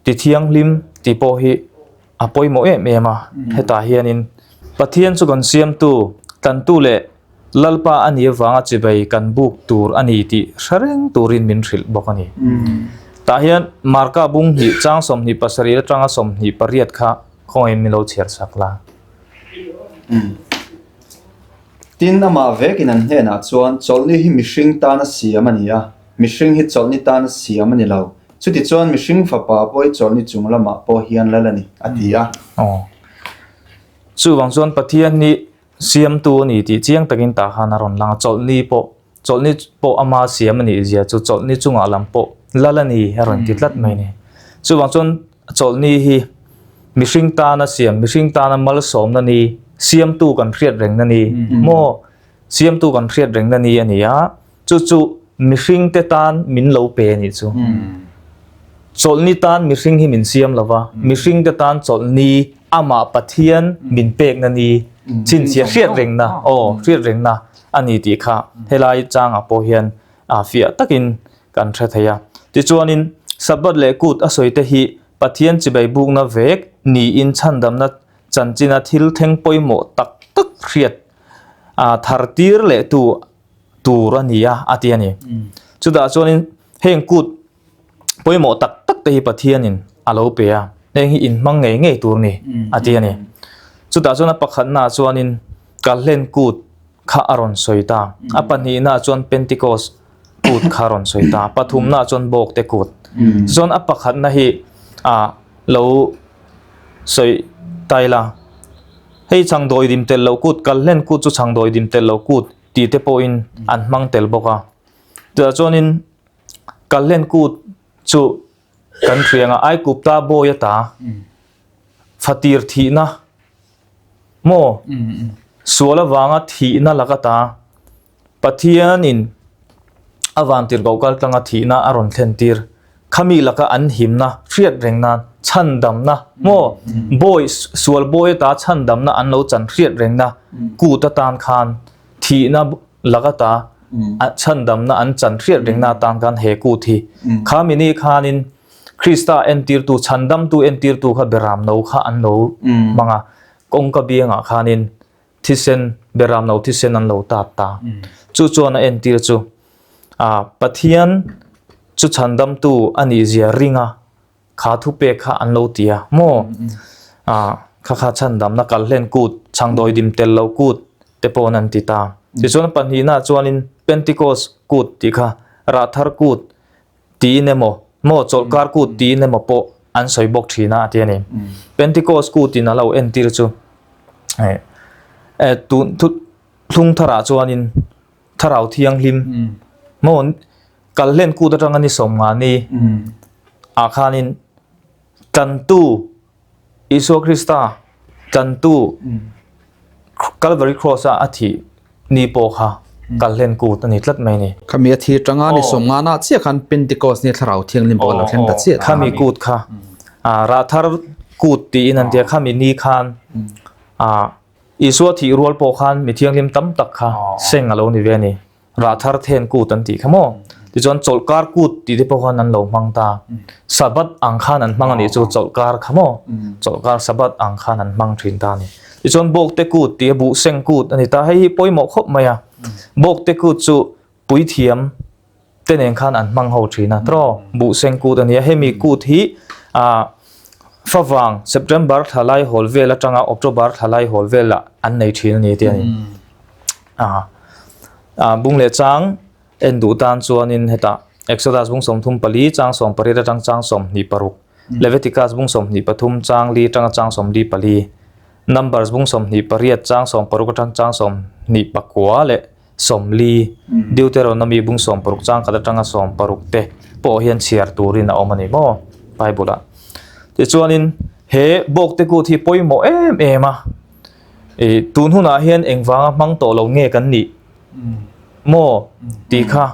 Ti thianghlim tih pawh hi a pawimawh em em a, hetah hianin Pathian chu kan siamtu, tlantu leh Lalpa a nih avanga chibai kan buk tur a ni tih hre reng turin min hrilh bawk a ni. Tah hian Marka bung hnih chang 27 atanga 28 kha khawngaihin min lo chhiar chak la. Tin, amah vekin an hnenah chuan, Chawlhni hi mihring tana siam a ni a, mihring hi chawlhni tana siam a ni lo. Chutichuan mihring fapa pawh hi chawlhni chung lamah pawh hian lal a ni, a ti a. Aw. Chuvang chuan Pathian hi siamtu a ni tih chiang takin tah khan a rawn lang a, chawlhni pawh, chawlhni pawh ama siam a nih zia chu chawlhni chungah lam pawh lal a ni a rawn ti tlat mai a ni. Chuvang chuan Chawlhni hi mihring tana siam, mihring tana malsawmna ni, siamtu kan hriat rengna ni, maw siamtu kan hriat rengna ni a ni a, chu chu mihringte tan min lo pe a nih chu. Chawlhni tan mihring hi min siam lo va, mihringte tan chawlhni amah Pathian min pekna ni, chhinchhiah hriat rengna, aw hriat rengna a ni tih kha helai changah pawh hian a fiah takin kan hre thei a. Tichuanin, Sabbath leh Kut a sawite hi Pathian chibai bukna vek niin chhandamna chanchina thil thleng pawimawh tak tak hriat a thar tir leh tu tur a ni a, a ti a ni. Chutah chuanin heng Kut pawimawh tak tak te hi Pathianin a lo pe a, heng hi inhmang ngei ngei tur ni, a ti a ni. Chutah chuan a pakhatnaah chuanin Kalhlen Kut kha a rawn sawi ta. A pahnihnaah chuan Pentecost kut kha a rawn sawi ta. Pathumnaah chuan Bawkte kut. Chuan a pakhatna hi a lo sawi ta ila. Hei chhangdawi dim tel loh kut, kalhlen kut chu chhangdawi dim tel loh kut tih te pawhin an hmang tel bawk a. Chutah chuanin kalhlen kut chu kan hria ang a, Aikupta bawi ata fatir thihna Maw? Sual avanga thihna laka ta Pathianin a vantirhkoh kal tlanga thihna a rawn thlen tir. Khami laka an himna hriat reng nan chhandamna maw? Bawi sual bawi ata chhandamna an lo chan hriat rengna kut atan khan thihna laka ta chhandamna an chan hriat rengna atan khan he kut hi khami ni khanin Krista entirtu, chhandamtu entirtu kha beram no kha an lo hmang a, kawngka biangah khanin thisen, beram no thisen an lo tat ta. Chu chuan a entir chu, ah, Pathian. chu chhandamtu a nih zia ring a, kha thupek kha an lo ti a maw? Ah, kha kha chhandamna kal hlen kut, chhangdawi dim tel lo kut te paw'n an ti ta. Tichuan pahnihnaah chuanin Pentecost kut tih kha rah thar kut tiin emaw, maw chawlhkar kut tiin emaw pawh an sawi bawk thin a a ti a ni. Pentecost kutin a lo entir chu eh tun thlung tharah chuanin Thlarau Thianghlim maw kal hlen kut atanga ni 50 ni ah khanin tantu Isua Krista tantu Calvary Cross a a thih ni pawh kha kal hlen kut a ni tlat mai a ni. Khami a thih atanga ni 50 na chiah khan Pentecost ni Thlarau Thianghlim pawh a lo thleng ta chiah ta. Khami kut kha rah thar kut tiin an ti a, khami ni khan Isua thih rual pawh khan mi thianghlim tam tak kha seng a lo ni ve a ni. Rah thar then kut an tih kha maw? Tichuan chawlhkar kut tih te pawh khan an lo hmang ta. Sabbath ang khan an hmang a nih chu chawlhkar kha maw? Chawlhkar Sabbath ang khan an hmang thin ta a ni. Tichuan Bawkte kut tih a buh seng kut a ni ta. Hei hi pawimawh khawp mai a. Bawkte kut chu puithiam te nen khan an hmang ho thin a tawh buh seng kut a ni a hemi kut hi ah favang September thla lai hawl vel atanga October thla lai hawl velah an nei thin a ni tih a ni ah ah bung leh chang en duh tan chuanin hetah Exodus bung 34 chang 18 atang chang 26 Leviticus bung 23 chang li atanga chang 44 Numbers bung 28 chang 16 atang chang 29 leh 40, Deuteronomy bung 60 chang khat atanga 60 te pawh hian chhiar turin a awm a ni maw Bible ah. Tichuanin he bawkte kut hi pawimawh em em a, ih tun hunah hian engvanga hmang tawh lo nge kan nih maw tih kha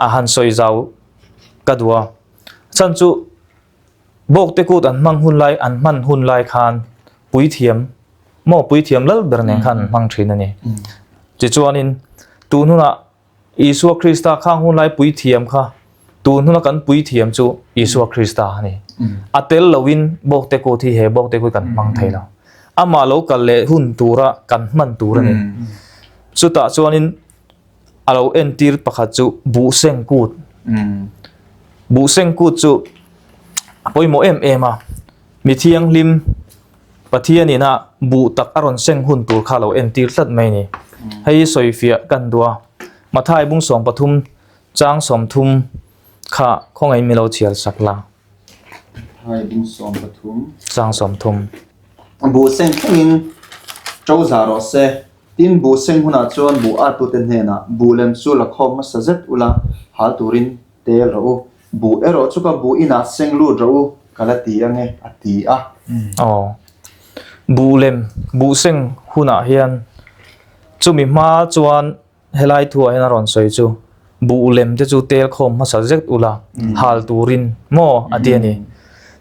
a han sawi zau ka duh a. Chhan chu bawkte kut an hmang hun lai an hman hun lai khan puithiam maw puithiam lal ber nen khan an hmang thin a ni. Tichuanin tun hunah Isua Krista khang hun lai puithiam kha tun huna kan puithiam chu Isua Krista a ni. A tel loin bawkte kut hi he bawkte kut kan hmang thei lo. Amah lo kal leh hun tura kan hman tur a ni. Chutah chuanin a lo entir pakhat chu buhseng kut. Buhseng kut chu a pawimawh em em a. Mi thianghlim Pathian ina buh tak a rawn seng hun tur kha lo entir tlat mai a ni. Hei hi sawifiah kan duh a, Mathai bung 13 chang 30 kha khawngaih mi lo chhiar sak la. Mathai bung 13 chang 30. Buh seng thlengin to za rawh se. Tin, buh seng hunah chuan buh atute hnenah buh lem chu la khawm hmasa zet ula hal turin tel rawh u. Buh erawh chu ka buh inah seng lut rawh u, ka la ti ange, a ti a. Aw. Buh lem, buh seng hunah hian chumi hma chuan helai thuah hian a rawn sawi chu buh lem te chu tel khawm hmasa zet ula hal turin maw a ti a ni.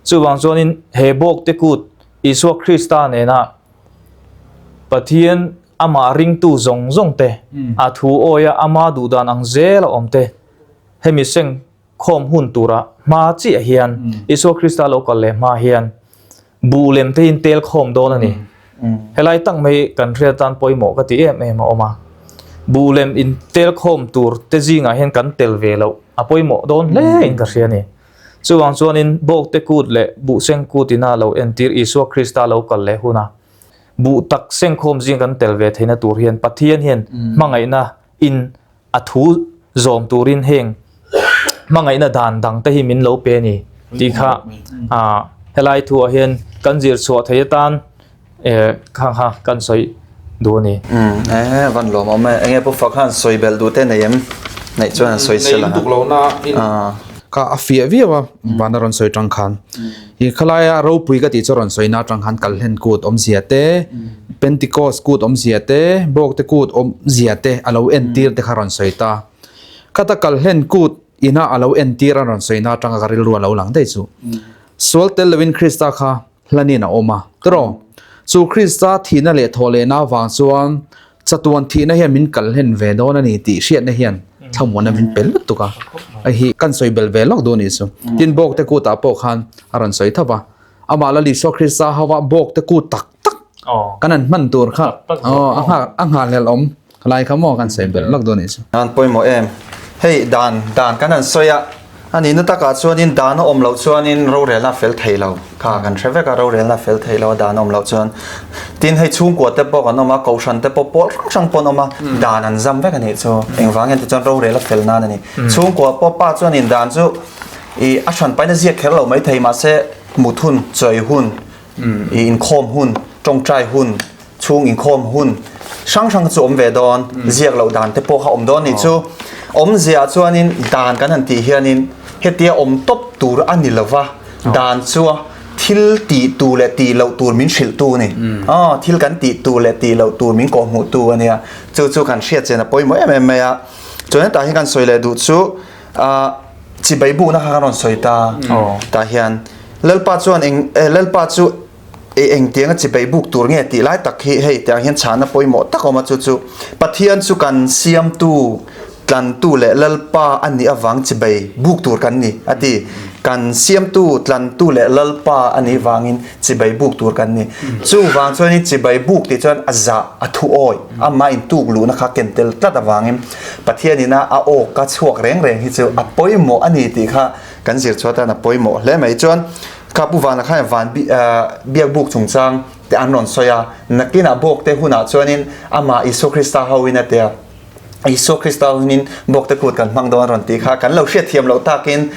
Chuvang chuanin he bawk te kut Isua Krista nena Pathian amah ringtu zawng zawng te a thu awia ama duhdan ang zel a awm te Hemi seng khawm hun tura hma chiah hian Isua Krista lo kal leh hma hian buh lem te in tel khawm dawn a ni. Helai tak mai kan hriat atan pawimawh ka ti em em a awm a. Buh lem in tel khawm tur te zingah hian kan tel ve loh a pawimawh dawn hle in ka hria a ni. Chuvang chuanin bawkte kut leh buh seng kut ina lo entir Isua Krista lo kal leh huna buh tak seng khawm zing kan tel ve theihna tur hian Pathian hian hmangaihna in a thu zawm turin heng hmangaihna dan dang te hi min lo pe a ni tih kha ah helai thuah hian kan zir chhuah thei atan eh kha kha kan sawi duh a ni. Umm eh van lawm awm e enge pu fak khan sawi belh duh te nei em neih chuan an sawi sel ang a. Kha a fiah viau a van a rawn sawi tang khan i khalaia ropui ka tih chu rawn sawi na tang khan kalhlen kut awmzia te Pentecost kut awmzia te Bawkte kut awmzia te a lo entir te kha rawn sawi ta khata kalhlen kut ina a lo entir a rawn sawi na tanga ka rilru a lo lang daih chu sual tel lovin Krista kha hlanin a awm a tawh chu Krista thihna leh thawh lehna avang chuan Chatuan thihna hian min kal hlen ve dawn a ni tih hriatna hian thlamuanna min pe lutuk a, hei hi kan sawi belh ve lawk duh a nih chu. Tin, Bawkte kutah pawh khan a rawn sawi tho va, amah Lal Isua Krista hova Bawkte kut tak tak kan han hman tur kha a nghah a nghahhlelh awm lai kha maw kan sawi belh lawk duh a nih chu. An pawimawh em? Hei dan dan kan han sawi a. A nihna takah chuanin dan a awm loh chuanin rorelna a fel thei lo kha kan hre vek a, rorelna a fel thei lo a dan a awm loh chuan. Tin hei chhungkua te pawh kan awm a, kohhran te pawh pawl hrang hrang pawh an awm a, dan an zam vek a nih chu. Engvang hian tichuan rorel a fel nan a ni. Chhungkua pawh pa chuanin dan chu ih a hran pahin a ziak kher lo maithei mahse mut hun, chawi hun, ih inkhawm hun, tawngtai hun, Chhung inkhawm hun hrang hrang chu awm ve dawn, ziak loh dan te pawh kha awm dawn nih chu. Awmzia chuanin dan kan han tih hianin hetia awm tawp tur a ni lova, dan chu thil tih tur leh tih loh tur min hrilh tu a ni. Aw, thil kan tih tur leh tih loh tur min kawhhmuh tu a nia. Chu chu kan hriat chian a pawimawh em em mai a. Chuan hetah hian kan sawi leh duh chu ah chibai bukna kha kan rawn sawi ta. Tah hian Lalpa chuan eng Lalpa chu I engtianga chibai buk tur nge tih lai tak hi hei tiang hian chhana pawimawh tak a awm a, chu chu Pathian chu kan siamtu, tlantu leh Lalpa a nih avang chibai buk tur kan ni a ti. Kan siamtu, tlantu leh Lalpa a nih vangin chibai buk tur kan ni. Chuvang chuanin chibai buk tih chuan a zah, a thu awi, amah intuk luhna kha ken tel tlat avangin Pathianina a awka chhuak reng reng hi chu a pawimawh a ni tih kha kan zir chhuah atan a pawimawh hle mai. Chuan Kha Pu Vana khan van biakbuk chungchang te an rawn sawi a, nakinah bawkte hunah chuanin amah Isua Krista hoin a tia, Isua Krista hunin bawkte kut kan hmang dawn a rawn tih kha kan lo hriatthiam loh takin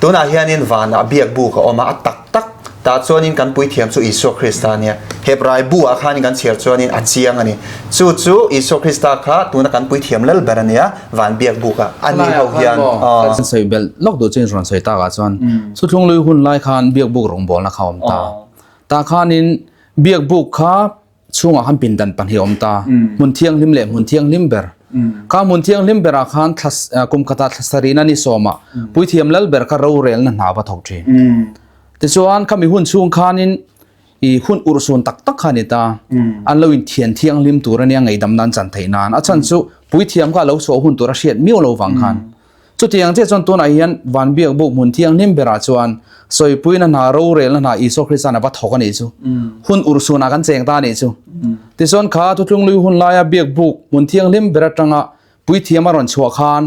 tunah hianin vanah biakbuk a awm a, a tak tak tah chuanin kan puithiam chu Isua Krista a nia. Hebrai bu ah khanin kan chhiar chuanin a chiang a ni. Chu chu Isua Krista kha tuna kan puithiam lal ber a nia. Van biak buk a a ni ho hian aw. Kan sawi belh lawk duh chu rawn sawi tak ah chuan Thuthlung lui hun lai khan biak buk rawngbawlna kha a awm ta. Tah khanin biak buk kha chhungah khan pindan pahnih a awm ta. Hmun thianghlim leh hmun thianghlim ber. Kha hmun thianghlim berah khan thla kum khatah thla sarihna ni sawmah puithiam lal ber kha rorelna hna va thawk thin. Tichuan khami hun chhung khanin I hun urhsun tak tak kha a ni ta. An lo inthian thianghlim tur a nia ngaihdam nan chan theih nan. A chhan chu puithiam kha a lo chhuah hun tur a hriat miau lo vang khan. Chutiang chiah chuan tunah hian van biak buk hmun thianghlim berah chuan sawipuina hna rorelna hna Isua Krista'n a va thawk a nih chu. Hun urhsunah kan cheng ta a nih chu. Tichuan kha Thuthlunglui hun laia biak buk hmun thianghlim ber atanga Puithiam a rawn chhuah khan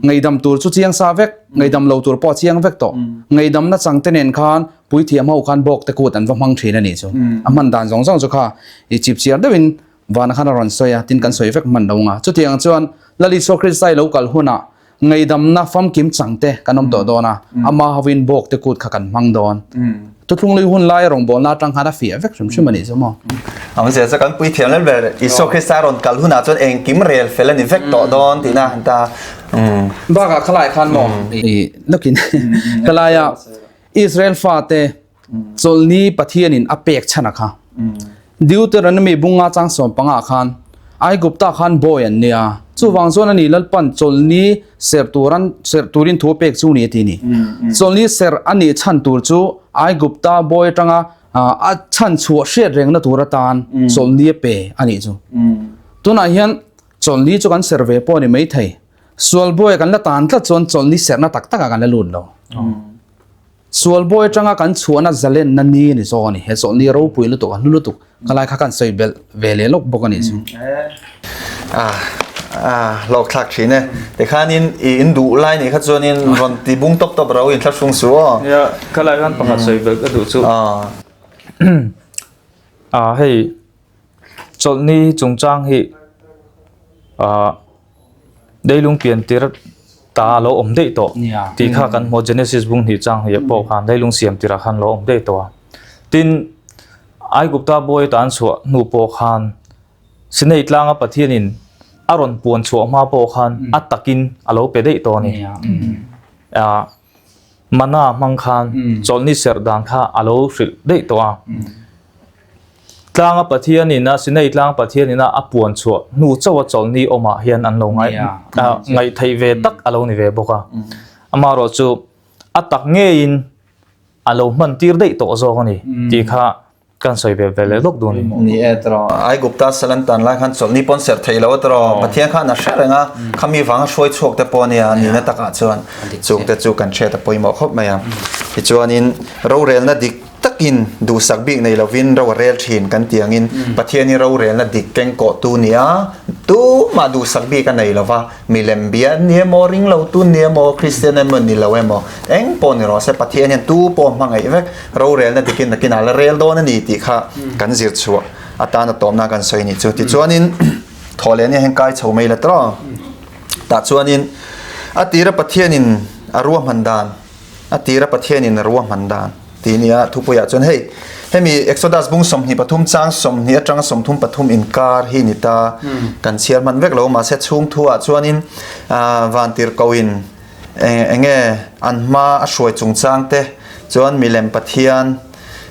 ngaihdam tur chu chiang sa vek, ngaihdam lo tur pawh a chiang vek tawh. Ngaihdamna chang te nen khan puithiam ho khan bawk te kut an va hmang thin a nih chu. A hman dan zawng zawng chu kha i chip chiar deuhin vana khan a rawn sawi a, tin kan sawi vek hman lo nga. Chutiang chuan Lal Isua Krista i lo kal hunah ngaihdamna famkim chang te kan awm tawh dawn a, ama hovin bawk te kut kha kan hmang dawn. Thuthlunglui hun lai rawngbawlna atang khan a fiah vek hrim hrim a nih chu maw? Ang zia chu kan puithiam lel ber Isua Krista rawn kal hunah chuan engkim rel fel a ni vek tawh dawn tihna an ta. Bakah khalai khan maw i lawkin khalaia Israel fate chawlhni Pathianin a pek chhan a kha. Deuteronomy bunga chang 15 khan Aigupta khan bawi an nia. Chuvang chuan ani Lalpan chawlhni serh turan serh turin thu a pek chu ni a ti ni. Chawlhni serh a nih chhan tur chu Aigupta bawi atanga a chhan chhuah hriat rengna tur atan chawlhni a pe a nih chu. Tunah hian chawlhni chu kan serh ve pawh a ni maithei. Sual bawi kan la tan tlat chuan chawlhni serhna tak takah kan la lut lo. Sual bawi atanga kan chhuahna zalenna ni a ni zawk a ni. He chawlhni ropui lutuk a hlu lutuk ka lai kha kan sawi belh ve leh lawk bawk a nih chu. Ah hlawk thlak thin e. Tikhanin i in duh lai nih kha chuanin rawn ti bung tawp tawp ro in thlahrung suh aw. Nia, ka lai khan pakhat sawi belh ka duh chu. Ah hei chawlhni chungchang hi ah Leilung pian tir ta a lo awm daih tawh tih kha kan hmu Genesis bung hnih chang hnih pawh khan leilung siam tirah khan lo awm daih tawh a. Tin, Aigupta bawi atan chhuah hnu pawh khan Sinai tlanga Pathianin a rawn puan chhuah hma pawh khan a takin a lo pe daih tawh a ni. Mana hmang khan chawlhni serh dan kha a lo hrilh daih tawh a. Tlanga Pathianin a, Sinai tlang Pathianin a a puan chhuah hnu chauh a chawlhni awmah hian an lo ngaih ngaih theih ve tak a lo ni ve bawk a. Amaherawh chu a tak ngeiin a lo hman tir daih tawh zawk a ni tih kha kan sawi ve ve leh lawk dawn a ni. Ni e tiraw, Aigupta sal an tan lai khan chawlhni pawn serh thei lo a tiraw, Pathian khan a hre reng a, khami vanga hruai chhuak te pawh a nia, nihna takah chuan chungte chu kan hriat a pawimawh khawp mai a. Tichuanin rorelna dik. takin duhsak bik nei lovin ro a rel thin kan tih angin Pathian hi rorelna dik kengkawhtu nia tumah duhsak bik a nei lova, milem bia an ni emaw, ringlotu an ni emaw, Kristian emaw ni lo emaw, eng pawh ni rawh se Pathian hian tu pawh hmangaih vek rorelna dikin nakinah la rel dawn a ni tih kha kan zir chhuah atana tawmna kan sawi a nih chu. Tichuanin thawhleh nia hian kai chho mai la tawh tah chuanin a tira Pathianin a ruahman dan A tira Pathianin a ruahman dan tih nia thupuiah chuan hei hemi Exodus bung 23 chang 20 atanga 33 inkar hi ni ta kan chhiar hman vek lo mahse chhung thuah chuanin vantirhkohin eng nge an hma a hruai chungchang te chuan milem Pathian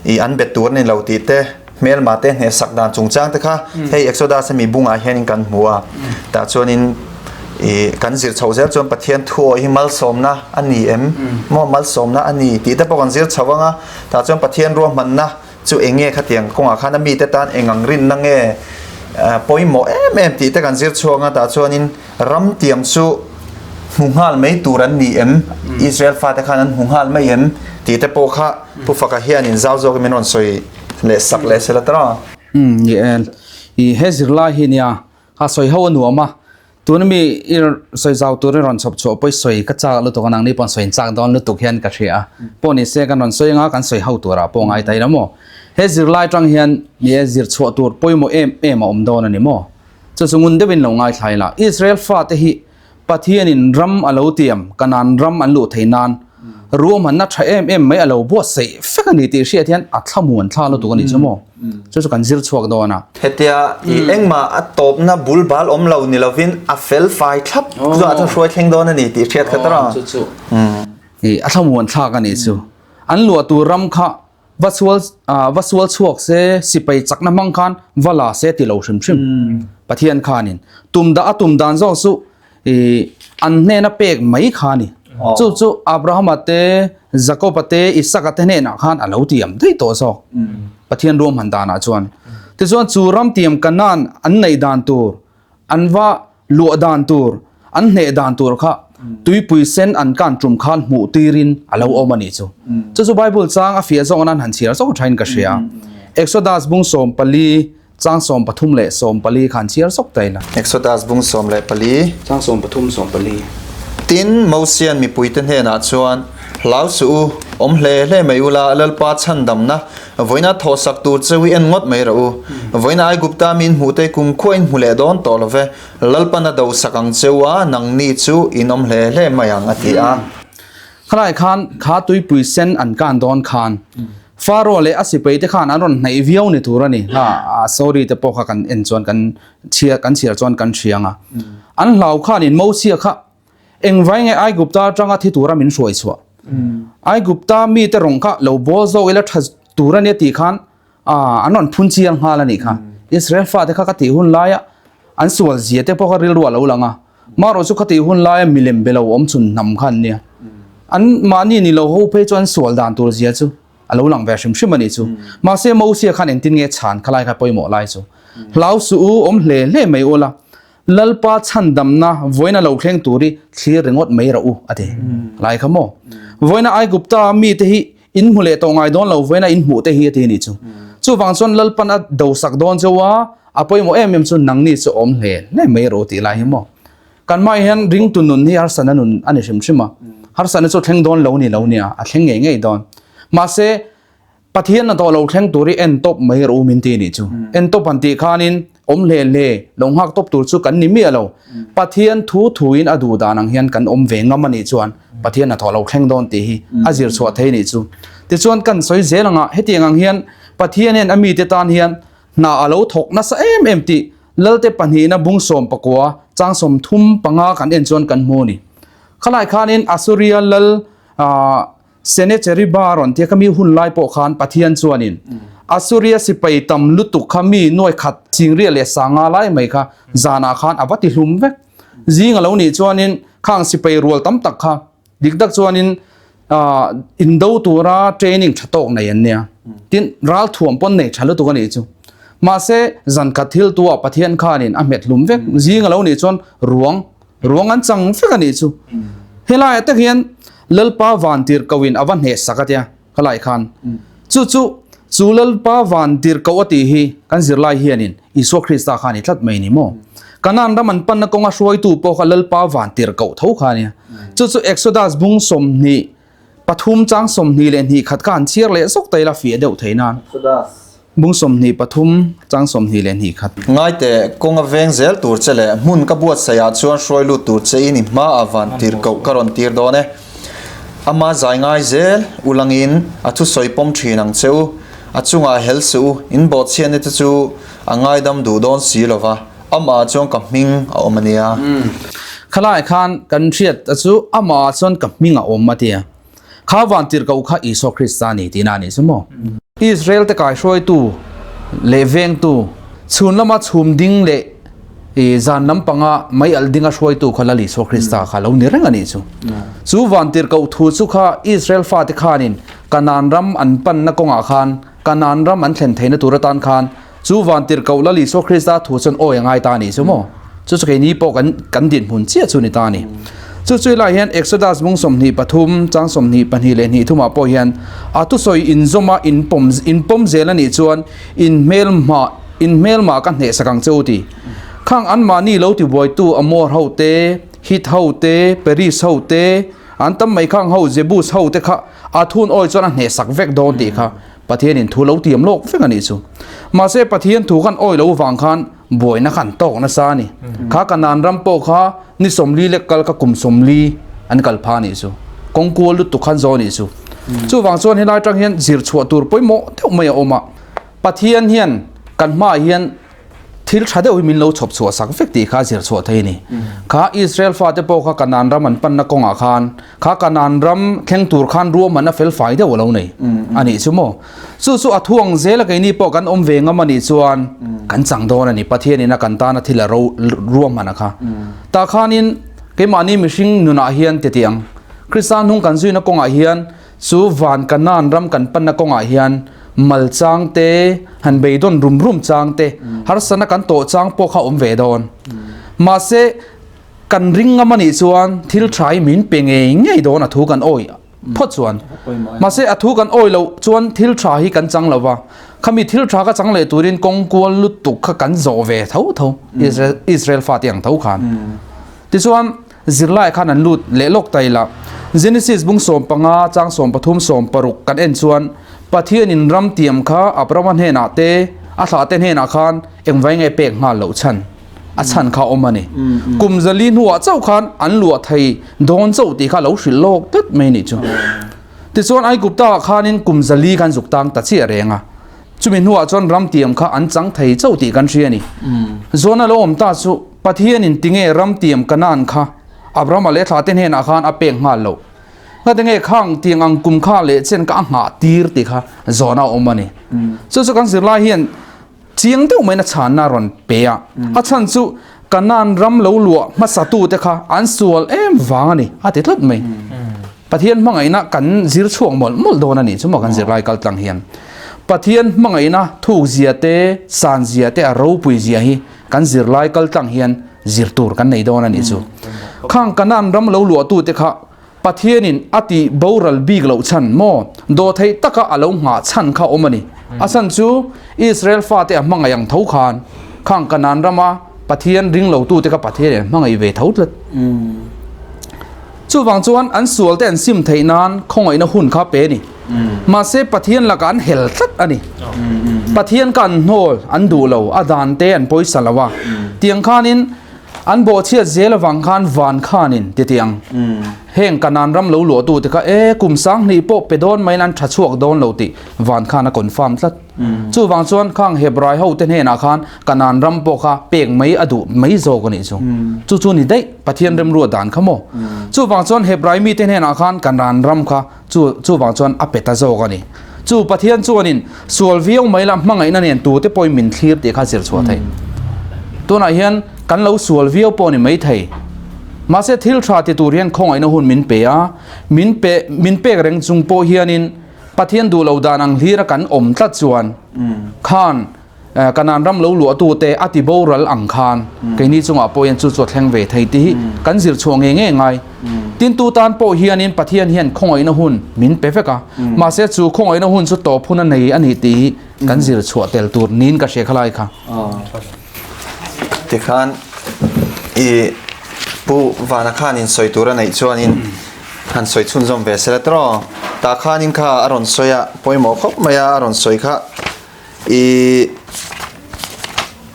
i an bet tur a ni lo tih te hmelma te hnehsak dan chungchang te kha hei Exodus hemi bungah hianin kan hmu a tah chuanin i kan zir chho zel chuan Pathian thu awih hi malsawmna a ni em maw malsawmna a ni tih te pawh kan zir chho anga tah chuan Pathian ruahmanna chu eng nge khatiang kawngah khan a mite tan eng ang rinna nge pawimawh em em tih te kan zir chhuak anga tah chuanin ram tiam chu hmu nghal mai tur an ni em Israel fate khan an hmu nghal mai em tih te pawh kha Pu Faka hianin zau zawkin min rawn sawi leh sak leh sela ta a. Umm ni e, i he zirlai hi nia kha sawi ho a nuam a, tuna mi i sawi zau tur i rawn chhawp chhuah pawh i sawi ka chak lutuk a, nangni pawh sawi chak dawn lutuk hian ka hria a, pawh ni se kan rawn sawi anga kan sawi ho turah pawh ngai ta ila maw. He zirlai tang hian ni e zir chhuah tur pawimawh em em a awm dawn a ni maw. Chu chu ngun deuhin lo ngaithla ila, Israel fate hi Pathianin ram a lo tiam, Kanaan ram an luh theih nan ruahmanna tha em em mai a lo buatsaih fek a ni tih hriat hian a thlamuan thla lutuk a nih chu maw? Chu chu kan zir chhuak dawn a. Hetia i engmah a tawpna bul bal awm lo ni lovin a fel fai thlap chuah chuan hruai thleng dawn a ni tih hriat kha tawrh a. Chu chu i a thlamuan thlak a nih chu. An luah tur ram kha Va sual va sual chhuak se sipai chakna hmang khan va la se ti lo hrim hrim. Pathian khanin tum dah a tum dan zawk chu ih an hnena pek mai kha a ni. Chu chu Abrahama te, Jakoba te, Isaka te hnenah khan a lo tiam daih tawh zawk Pathian ruahman danah chuan. Tichuan chu ram tiam Kanaan an neih dan tur An va luah dan tur, an hneh dan tur kha tuipui sen an kan tum khan hmuh tirin a lo awm a nih chu. Chu chu Bible chang a fiah zawng nan han chhiar zawk thain ka hria. Exodus bung 14 chang 13 leh 14 khan chhiar zawk ta ila. Exodus bung 14. Chang 13 14. Tin, Mosia'n mipuite hnenah chuan, Hlau suh u, awm hle hle mai ula, Lalpa chhandamna Vawiina thawhsak tur cheu i en ngawt mai rawh u. Vawiina Aigupta mi in hmuh te kumkhua in hmu leh dawn tawh lo ve. Lalpan a dosak ang cheu a, nangni chu in awm hle hle mai ang, a ti a. Khalai khan kha tuipui sen an kan dawn khan Faro leh a sipai te khan an rawn hnaih viau ni tur a ni. Ha, a story te pawh kha kan en chuan kan chhiar kan chhiar chuan kan hria ang a. An hlau khanin Mosia kha Engvai nge Aigupta atanga thi tura min hruai chhuah? Aigupta mite rawng kha lo bawl zawk ila tha tur a nia tih khan an rawn phun chiang nghal a nih kha. Israel fate kha ka tih hun laia an sual zia te pawh kha rilru a lo lang a. Marawh chu ka tih hun laia milem be lo awm chhun hnam kha an nia. An mahni ni lo ho phei chu an sual dan tur zia chu a lo lang ve hrim hrim a nih chu. Mahse Mosia khan engtin nge chhan kha lai kha pawimawh lai chu. Hlau suh u, awm hle hle mai ula. Lalpa chhandamna vawiina lo thleng tur hi thlir ringawt mai rawh u, a ti. Lai kha maw? Vawiina Aigupta mite hi in hmu leh tawh ngai dawn lo, vawiina in hmuh te hi a ti a nih chu. Chuvang chuan Lalpan a dosak dawn cheu a, a pawimawh em em chu nangni chu awm hle hle mai rawh u tih lai hi maw? Kan hmaiah hian ringtu nun hi harsatna nun a ni hrim hrim a, harsatna chu thleng dawn lo ni lo nia, a thleng ngei ngei dawn. Mahse, Pathian a tawh lo thleng tur hi en tawp mai rawh u min ti nih chu. En tawp han tih khanin awm hle hle lo nghak tawp tur chu kan ni miah lo. Pathian thu thuin a duh dan ang hian kan awm ve ngam a nih chuan Pathian a tawh lo thleng dawn tih hi a zir chhuah thei nih chu. Tichuan kan sawi zel anga hetiang ang hian Pathian hian a mite tan hian hna a lo thawk nasa em em tih Lalte pahnihna bung 19 chang 35 kan en chuan kan hmu a ni. Khalai khanin Asuria lal ah Senecheriba rawn tia ka mi hun lai pawh khan Pathian chuanin Asuria sipai tam lutuk kha mi nuai khat chingriah leh sanga lai mai kha zanah khan a va ti hlum vek. Zing a lo nih chuanin khang sipai rual tam tak kha dik tak chuanin indo tura training tha tawk nei an nia. Tin, ralthuam pawn nei tha lutuk a nih chu. Mahse, zan khat thil tuah Pathian khanin a hmet hlum vek. Zing a lo nih chuan ruang Ruang an chang vek a nih chu. Helaiah tak hian Lalpa vantir koin a va hneh sak a tia khalai khan. Chu chu, chu Lalpa van tirhkoh a tih hi kan zirlai hianin Isua Krista kha a ni tlat mai ni maw? Kanaan ram an panna kawnga hruaitu pawh kha Lalpa van tirhkoh tho kha a nia. Chu chu Exodus bung 23 chang 22 khat kha an chhiar leh zawk ta ila fiah deuh thei nan. Bung 23 chang 22 khat. Ngaite, kawng a veng zel tur che leh hmun ka buatsaihah chuan hruai lut tur che in i hmaah van tirhkoh ka rawn tir dawn e. Ama zai ngai zel ulangin a thusawi pawm thin ang che u. A chungah hel suh u, in bawhchhiatna te chu a ngaidam duh dawn si lo va, amah chuan ka hming a awm a nia. Khalai khan kan hriat a chu amah chuan ka hming a awm a tia. Kha van tirhkoh kha Isua Krista a ni tihna a nih chu maw? Israel te kaihruaitu leh vengtu, chhun lama chhum ding leh zan lampanga mei alh dinga hruaitu kha Lal Isua Krista kha lo ni reng a nih chu. Chu van tirhkoh thu chu kha Israel fate khanin Kanaan ram an panna kawngah khan Kanaan ram an thlen theihna tur atan khan Chu van tirhkoh Lal Isua Krista thu chuan awi a ngai ta a nih chu maw? Chu chu keini pawh kan kan dinhmun chiah chu ni ta a ni. Chu chui lai hian Exodus mung 23 chang 22 leh hnih thumah pawh hian a thusawi inzawma inpawm inpawm zel a nih chuan inhmelhmah inhmelmah ka hnehsak ang che u ti. Khang anmahni lo tibuaitu Amor ho te, Hit ho te, Peris ho te, an tam mai khang ho Jebus ho te kha a thun awi chuan a hnehsak vek dawn tih kha Pathianin thu lo tiam lawk vek a nih chu. Mahse Pathian thu khan awi lo vang khan buaina khan tawk nasa a ni. Kha Kanaan ram pawh kha ni 40 lek kal kha kum 40 an kal pha a nih chu. Kawng kual lutuk khan zawh a nih chu. Chuvang chuan helai atang hian zir chhuah tur pawimawh deuh mai a awm a. Pathian hian kan hmaah hian Thil tha deuh hi min lo chhawp chhuah sak vek tih kha zir chhuah thei a ni. Kha Israel fate pawh kha Kanaan ram an panna kawngah khan kha Kanaan ram thleng tur khan ruahman a fel fai deuh a lo nei a nih chu maw. Chu chu a thuang zela keini pawh kan awm ve ngam a nih chuan kan chang dawn a ni. Pathianin a kan tana thil a ro ruahman a kha. Tah khanin keimahni mihring nunah hian titiang Krista hnung kan zuina kawngah hian Chu van Kanaan ram kan panna kawngah hian mal chang te, han beidawn rum rum chang te, harsatna kan tawh chang pawh kha awm ve dawn. Mahse, kan ring ngam a nih chuan thil tha hi min pe ngei ngei dawn a thu kan awi phawt chuan. Mahse, a thu kan awi loh chuan thil tha hi kan chang lo va, khami thil tha kha chang leh turin kawng kual lutuk kha kan zawh ve tho tho Israel fate ang tho khan. Tichuan, Zirlai khan an lut leh lawk ta ila. Genesis bung 15 chang 13 16 kan en chuan Pathianin ram tiam kha Abrahama hnenah te a thlahte hnenah khan engvai nge pek nghal loh chhan a chhan kha awm a ni. Kum zali hnuah chauh khan an luah thei dawn chauh tih kha lo hrilh lawk tlat mai nih chu. Tichuan Aigupta ah khanin kum zali khan zuk tang ta chiah reng a. Chumi hnuah chuan ram tiam kha an chang thei chauh tih kan hria a ni. Zawhna lo awm ta chu Pathianin tinge ram tiam Kanaan kha Abrahama leh thlate hnenah khan a pek nghal loh? Ngatinge khang tiang ang kum kha leh chen kha a nghah tir tih kha zawhna a awm a ni. Chu chu kan zirlai hian chiang deuh maiin a chhanna a rawn pe a. A chhan chu Kanaan ram lo luah hmasatute kha an sual em vang a ni a ti tlat mai. Pathian hmangaihna kan zir chhuak mawlh mawlh dawn a nih chu maw kan zirlai kal tlang hian. Pathian hmangaihna thuk zia te, san zia te, a ropui zia hi kan zirlai kal tlang hian zir tur kan nei dawn a nih chu. Khang Kanaan ram lo luahtu te kha Pathianin a tih boral bik loh chhan maw dawhtheih taka a lo nghah chhan kha awm a ni. A chhan chu Israel fate a hmangaih ang tho khan khang Kanaan rama Pathian ring lotute kha Pathianin a hmangaih ve tho tlat. Chuvang chuan an sualte an sim theih nan khawngaihna hun kha pe a ni. Mahse Pathian lakah an hel tlat a ni. Pathian kha an hnawl, an duh lo, a dan te an pawisa lo a. Tiang khanin an bawhchhiat zel avang khan van khanin ti tiang. Heng Kanaan ram lo luahtute kha e kum 2000 pawh pe dawn maiin an tha chhuak dawn lo tih van khan a confirm tlat. Chuvang chuan khang Hebrai hote hnenah khan Kanaan ram pawh kha pek mai a duh mai zawk a nih chu. Chu chu ni daih Pathian remruat dan kha maw. Chuvang chuan Hebrai mite hnenah khan Kanaan ram kha chu chuvang chuan a pe ta zawk a ni. Chu Pathian chuanin sual viau mai la hmangaihna nen tute pawhin min thlir tih kha zir chhuah theih. Tunah hian kan lo sual viau pawh a ni mai thei. Mahse thil tha ti tur hian khawngaihna hun min pe a, min pe min pek reng chung pawh hianin Pathian duh lo dan ang hlira kan awm tlat chuan khan. Kanaan ram lo luahtute a ti boral ang khan keini chungah pawh hian chu chu a thleng ve thei tih hi kan zir chhuah ngei ngei ngai. Tin tu tan pawh hianin Pathian hian khawngaihna hun min pe vek a, mahse chu khawngaihna hun chu tawp hun a nei a ni tih hi kan zir chhuah tel tur niin ka hria khalai kha. Tikhan i Pu Vana khanin sawi tur a neih chuanin han sawi chhunzawm ve sela tawh. Tah khanin kha a rawn sawi a, pawimawh khawp mai a, a rawn sawi kha. I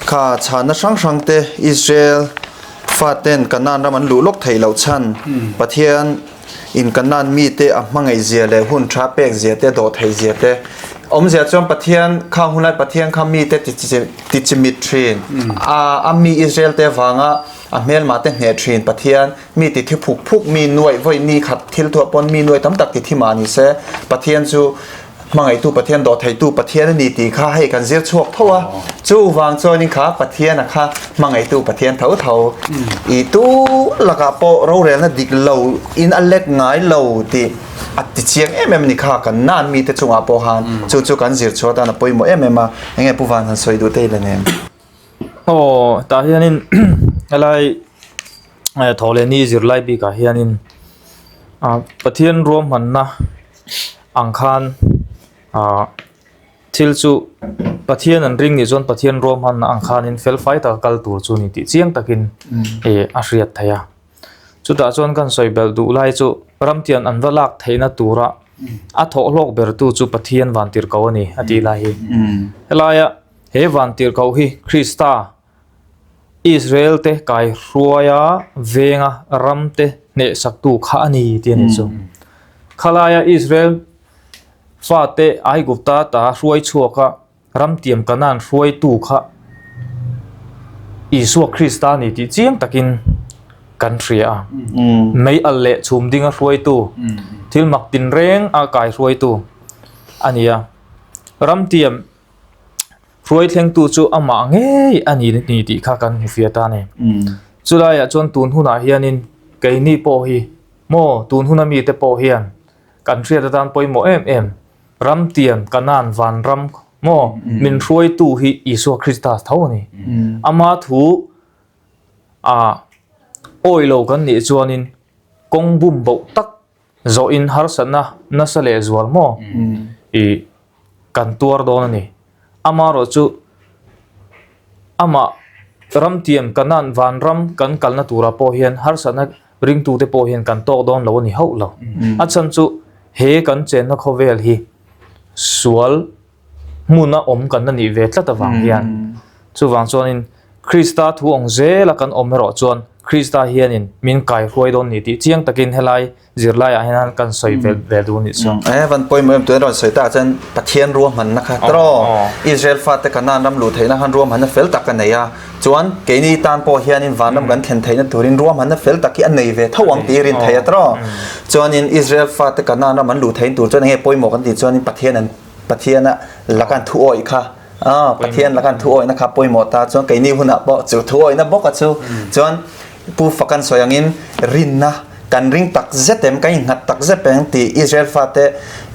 kha chhanna hrang hrang te Israel faten Kanaan ram an luh lawk theih loh chhan Pathian in Kanaan mite a hmangaih zia leh hun tha pek zia te dawh theih zia te awmzia chuan Pathian khang hunlai Pathian kha mite ti chimit thin a a mi Israel te vanga a hmelmah te hneh thin Pathian mi ti thi phuk phuk mi nuaih vawi ni khat thil thuah pawn mi nuaih tam tak ti thi mah ni se Pathian chu Hmangaihtu Pathian dawhtheitu Pathian a ni tih kha hei kan zir chhuak tho a, chuvang chuanin kha Pathiana kha hmangaihtu Pathian tho tho i tu lakah pawh rorelna dik lo in a let ngai lo tih a ti chiang em em a ni kha kan nan mite chungah pawh khan chu chu kan zir chhuah atan a pawimawh em em a, enge Pu Van han sawi duh te i la nen? Aw tah hianin helai thawhlehni zirlai bikah hianin ah Pathian ruahmanna ang khan ah thil chu Pathian an ring nih chuan Pathian ruahmanna ang khanin fel fai taka kal tur chu a ni tih chiang takin ih a hriat theih a chutah chuan kan sawi belh duh lai chu ramtiang an va lak theihna tura a thawh hlawk ber tu chu Pathian vantirhkoh a ni a tih lai hi helaia he vantirhkoh hi Krista Israel te kaihruaia venga ram te hnehsaktu kha a ni tih a ni chu. Khalaia Israel fate Aigupta ta hruai chhuaka ram tiam Kanaan hruaitu kha Isua Krista a ni tih chiang takin kan hria a. Mei alh leh chhum dinga hruaitu, thil mak tinreng a kaihruaitu a ni a. Ram tiam Hruai thlengtu chu amah ngei a ni ni tih kha kan hmu fiah ta a ni. Chulaiah chuan tun hunah hianin keini pawh hi maw tun huna mite pawh hian kan hriat atan pawimawh em em ramtian Kanaan vanram maw min hruaitu hi Isua Krista tho a ni. Ama thu a awi lo kan nih chuanin kawng bum boh tak Zawhin harsatna nasa leh zual maw i kan tuar dawn a ni. Amaherawh chu amah ramtiam Kanaan vanram kan kalna turah pawh hian harsatna ringtute pawh hian kan tawk dawn lo a ni hauh lo. A chhan chu he kan chenna khawvel hi sual hmuna awm kan la nih ve tlat avang hian chuvang chuanin Krista thu ang zela kan awm erawh chuan Krista hianin min kaihruai dawn ni tih chiang takin helai zirlaiah hian kan sawi ve ve duh a nih chu. E van pawimawh em tuna rawn sawi takah chuan Pathian ruahmanna kha tawh Israel fate Kanaan ram luh theihna khan ruahmanna fel tak a nei a chuan keini tan pawh hianin vanram kan thlen theihna turin ruahmanna fel tak hi a nei ve tho ang tih i rin thei a tawh chuanin Israel fate Kanaan ram an luh theihna tur chuan enge pawimawh kan tih chuanin Pathian an Pathiana laka an thu awih kha ah Pathian laka an thu awihna kha pawimawh ta chuan keini hunah pawh chu thu awihna bawk a chu chuan Pu Fakan sawi angin rinna kan ring tak zet em kan innghat tak zet em tih Israel fate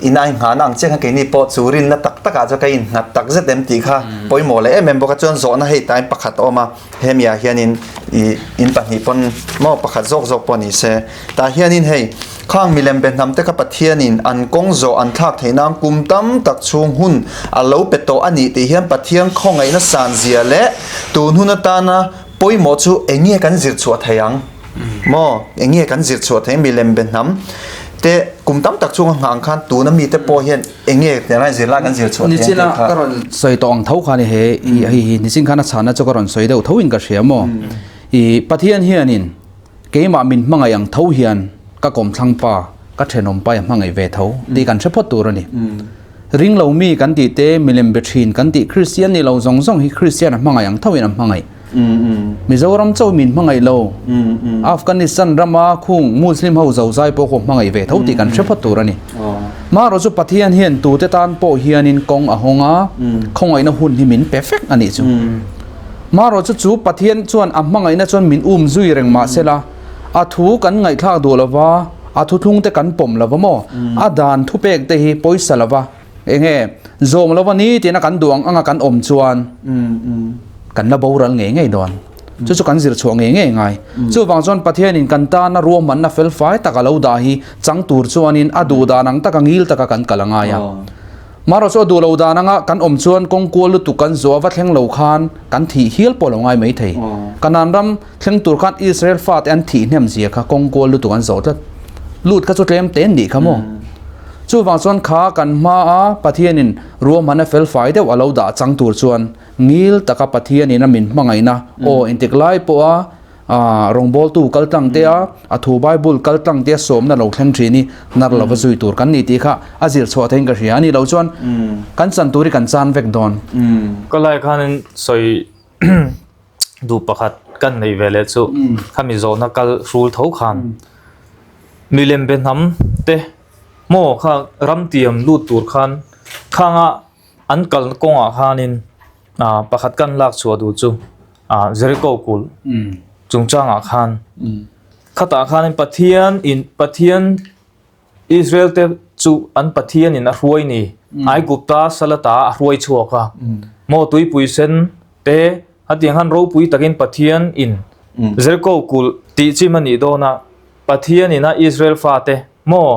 ina inghahna ang chiah khan keini pawh chu rinna tak takah chuan kan innghat tak zet em tih kha pawimawh leh em em bawk a chuan zawhna hei tain pakhat a awm a hemiah hianin ih in pahnih pawn maw pakhat zawk zawk pawh ni se tah hianin hei Khang milem be hnamte kha Pathianin an kawng zawh an thlak theih nan kum tam tak chhung hun a lo pe tawh a nih tih hian Pathian khawngaihna san zia leh tun hun atana pawimawh chu eng nge kan zir chhuah thei ang maw? Eng nge kan zir chhuah thei ang milem be hnam te kum tam tak chhunga nghah ang khan tuna mite pawh hian eng nge tiang zir lai kan zir chhuah thei ang tih Nichina kha. ka rawn sawi tawh ang tho khan i he hei hi nichin khan a chhanna chu ka rawn sawi deuh tho in ka hria maw? I Pathian hianin Keimah min hmangaih ang tho hian ka kawmthlang pa, ka thenawm pa i hmangaih ve tho tih kan hre phawt tur a ni. Ring lo mi kan tih te, milem be thin kan tih Kristian ni lo zawng zawng hi Kristian a hmangaih ang thoin a hmangaih. Mizoram chauh min hmangaih lo, Afghanistan rama khung Muslim ho zozai pawh khaw hmangaih ve tho tih kan hre phawt tur a ni. Marawh chu Pathian hian tute tan pawh hianin kawng a hawng a, khawngaihna hun hi min pe fek a nih chu. Marawh chu chu Pathian chuan a hmangaihna chuan min um zui reng mah sela, a thu kan ngaihthlak duh lova, a thuthlung te kan pawm lova maw? A dan thupek te hi pawisa lova. Enge zawm lova ni tina kan duh ang anga kan awm chuan kan la boral ngei ngei dawn. Chu chu kan zir chhuah ngei ngei ngai. Chuvang chuan Pathianin kan tana ruahmanna fel fai tak a lo dah hi chang tur chuanin a duh dan ang taka ngil taka kan kal a ngai a. Marawh chu a duh lo dan anga kan awm chuan kawng kual lutuk kan zawh a va thleng lo khan kan thih hial pawh lo ngai mai thei. Kanaan ram thleng tur khan Israel fate an thih hnem zia kha kawng kual lutuk an zawh tlat. Lut kha chu tlem te an nih kha maw? Chuvang chuan kha kan hmaa Pathianin ruahmanna fel fai deuh a lo dah chang tur chuan ngil taka Pathianin a min hmangaihna aw intik lai pawha rawngbawltu kal tlang te a, a thu Bible kal tlang te a sawmna lo thleng thin hi nar lova zui tur kan ni tih kha a zir chhuah theiin ka hria a nih loh chuan kan chan tur hi kan chan vek dawn. Ka lai khanin sawi duh pakhat kan neih ve leh chu khami zawhna kal hrul tho khan milem be hnam te maw kha ram tiam lut tur khan khanga an kal kawngah khanin ah pakhat kan lak chhuah duh chu ah Jericho kulh chungchangah khan khatah khanin Pathian in Pathian Israel te chu an Pathian in a hruai ni Aigupta salata a hruai chhuak a maw tuipui sen te hetiang han ropui takin Pathian in Jericho kulh tih chim a nih dawn a Pathian in a Israel fate maw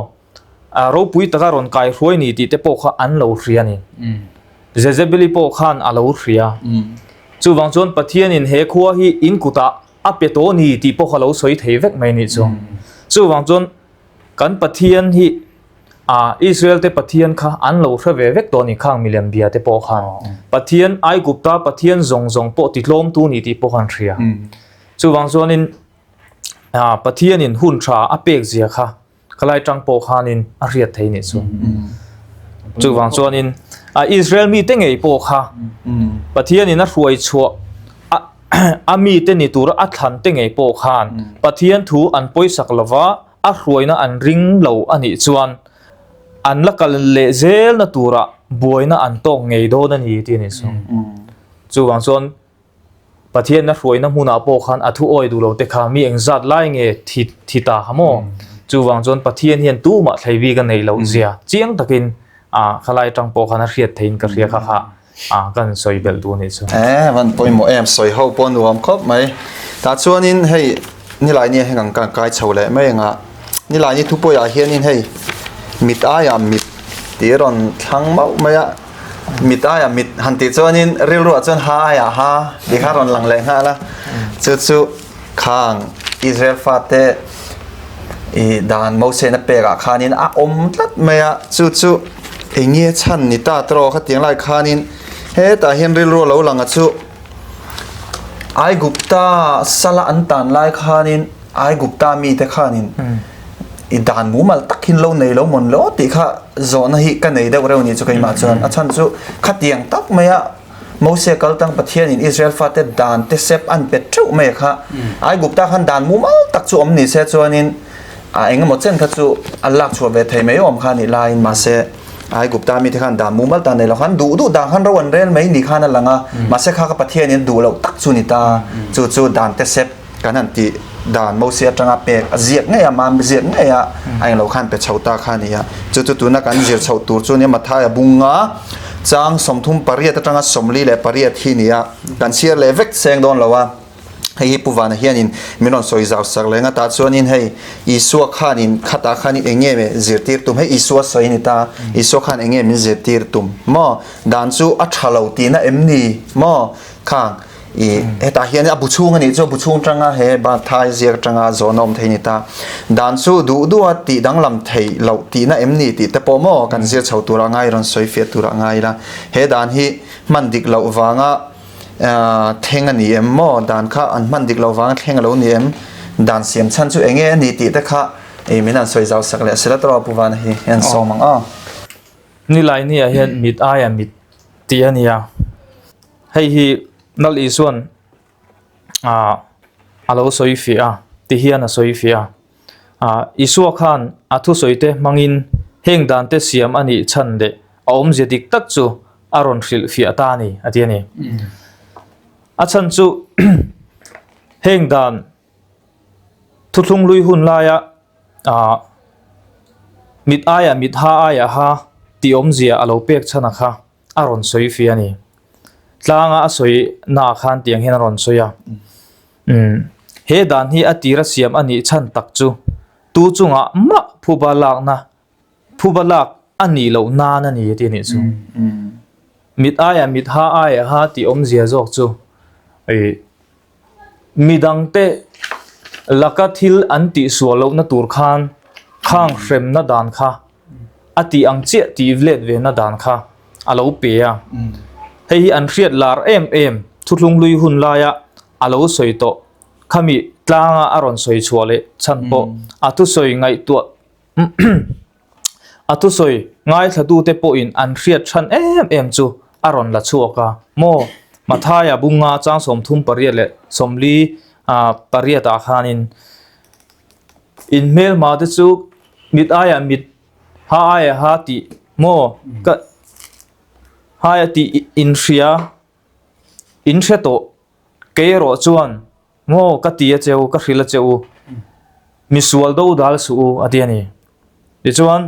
a ropui taka rawn kai hruai ni tih te pawh kha an lo hria a ni. Jezebeli pawh khan a lo hria. Chuvang chuan Pathianin he khua hi in kutah a pe tawh ni tih pawh kha lo sawi thei vek mai ni chu. Chuvang chuan kan Pathian hi a Israel te Pathian kha an lo hre ve vek tawh ni khang milem bia te pawh khan. Pathian Aigupta Pathian zawng zawng pawh titlawmtu ni tih pawh khan hria. Chuvang chuanin Pathianin hun tha a pek zia kha Khalai tang pawh khanin a hriat thei nih chu. Chuvang chuanin a Israel mite ngei pawh kha Pathianin a hruai chhuah a mite ni tura a thlan te ngei pawh khan Pathian thu an pawisak lova a hruaina an ring lo a nih chuan an la kal leh zelna turah buaina an tawk ngei dawn a ni tih a nih chu. Chuvang chuan Pathianna hruaina hmunah pawh khan a thu awi duh lo te kha mi engzat lai nge thi thi ta kha maw? Chuvang chuan Pathian hian tumah thlei bik a neih loh zia chiang takin a khalai atang pawh khan a hriat theiin ka hria kha kha a kan sawi belh duh a nih chu. E van pawimawh em sawi ho pawh nuam khawp mai. Tah chuanin hei Nilaini ah hian kan kan kai chho leh mai ang a, Nilaini thupawiah hianin hei mit aiah mit tih a rawn thlang mauh mai a. Mit aiah mit han tih chuanin rilruah chuan ha aiah ha tih kha a rawn lang leh nghal a. Chu chu khang Israel fate ih dan Mosena pekah khanin a awm tlat mai a. Chu chu eng nge chhan ni ta tawh khatiang lai khanin hetah hian rilru a lo lang a chu Aigupta sala an tan lai khanin Aigupta mite khanin I dan mumal tak hin lo nei lo mawn lo tih kha zawhna hi ka nei deuh reuh ni chu keimah chuan. A chhan chu khatiang tak maia Mose kal tang Pathianin Israel fate dan te sep an pe teuh mai kha Aigupta khan dan mumal tak chu awm ni se chuanin a engemaw chen kha chu an lak chhuah ve thei mai awm kha nih laiin mahse Aigupta mite khan dan mumal tak nei lo khan duh duh dan khan ro an rel mai ni khan a lang a mahse kha kha Pathianin duh loh tak chu ni ta chu chu dan te sep Kan han tih dan Mose atanga pek a ziak ngei a, mam ziak ngei a, a englo khan pe chho ta kha a ni a. Chu chu tuna kan zir chhoh tur chu nia Mathaia bunga chang 38 atanga 48 hi ni a, kan chhiar leh vek seng dawn lo a. Hei hi Pu Vana hianin min rawn sawi zau sak leh ngata chuanin hei Isua khanin khatah khanin eng nge zirtir tum, hei Isua sawi a ni ta, Isua khan eng nge min zirtir tum maw? Dan chu a tha lo tihna em ni maw? Khang. I hetah hian a bu chhung a nih chu a bu chhung atanga he Bathai ziak atanga zawhna awm thei a ni ta. Dan chu duh duh a tih danglam theih loh tihna em ni tih te pawh maw kan zir chho turah ngai rawn sawi fiah turah ngai ila. He dan hi hman dik loh vanga thleng a ni em maw? Dan kha an hman dik loh vanga thleng a lo ni em? Dan siam chhan chu eng nge a ni tih te kha min han sawi zau sak leh sela tawh a Pu Vana hi an sawm ang aw. Nilai ni ah hian mit aia mit tih a ni a. Hei hi Nal Isuan ah a lo sawi fiah a, ti hian a sawi fiah a. Ah Isua khan a thusawi te hmangin heng dan te siam a nih chhan leh a awmzia dik tak chu a rawn hrilh fiah ta a ni a ti a ni. A chhan chu heng dan thuthlung hlui hun laia ah mit aiah mit ha aiah ha. tih awmzia a lo pek chhan a kha a rawn sawi fia a ni. Tlanga a sawi naah khan tiang hian a rawn sawi a, Umm, he dan hi a tira siam a nih chhan tak chu tu chungah mah phuba lakna, phuba lak a nih loh nan a ni a ti a nih chu. Mit aiah mit ha aiah ha tih awmzia zawk chu ih midangte laka thil an tihsual lohna tur khan khang hremna dan kha a tih ang chiah tih let ve na dan kha a lo pe a. Hei hi an hriat lar em em thuthlung hlui hun laia a lo sawi tawh khami tlanga a rawn sawi chhuah leh chhan pawh a thusawi ngaihtuah A thusawi ngaithlatute pawhin an hriat than em em chu a rawn la chhuak a, Maw? Mathaia bunga chang 38 leh 48 ah khanin in hmelhma te chu mit aiah mit, ha aiah ha tih maw ka haia tih in hria, in hre tawh kei erawh chuan Maw ka ti a che u, ka hrilh a che u, misual do dal suh u a ti a ni. Tichuan,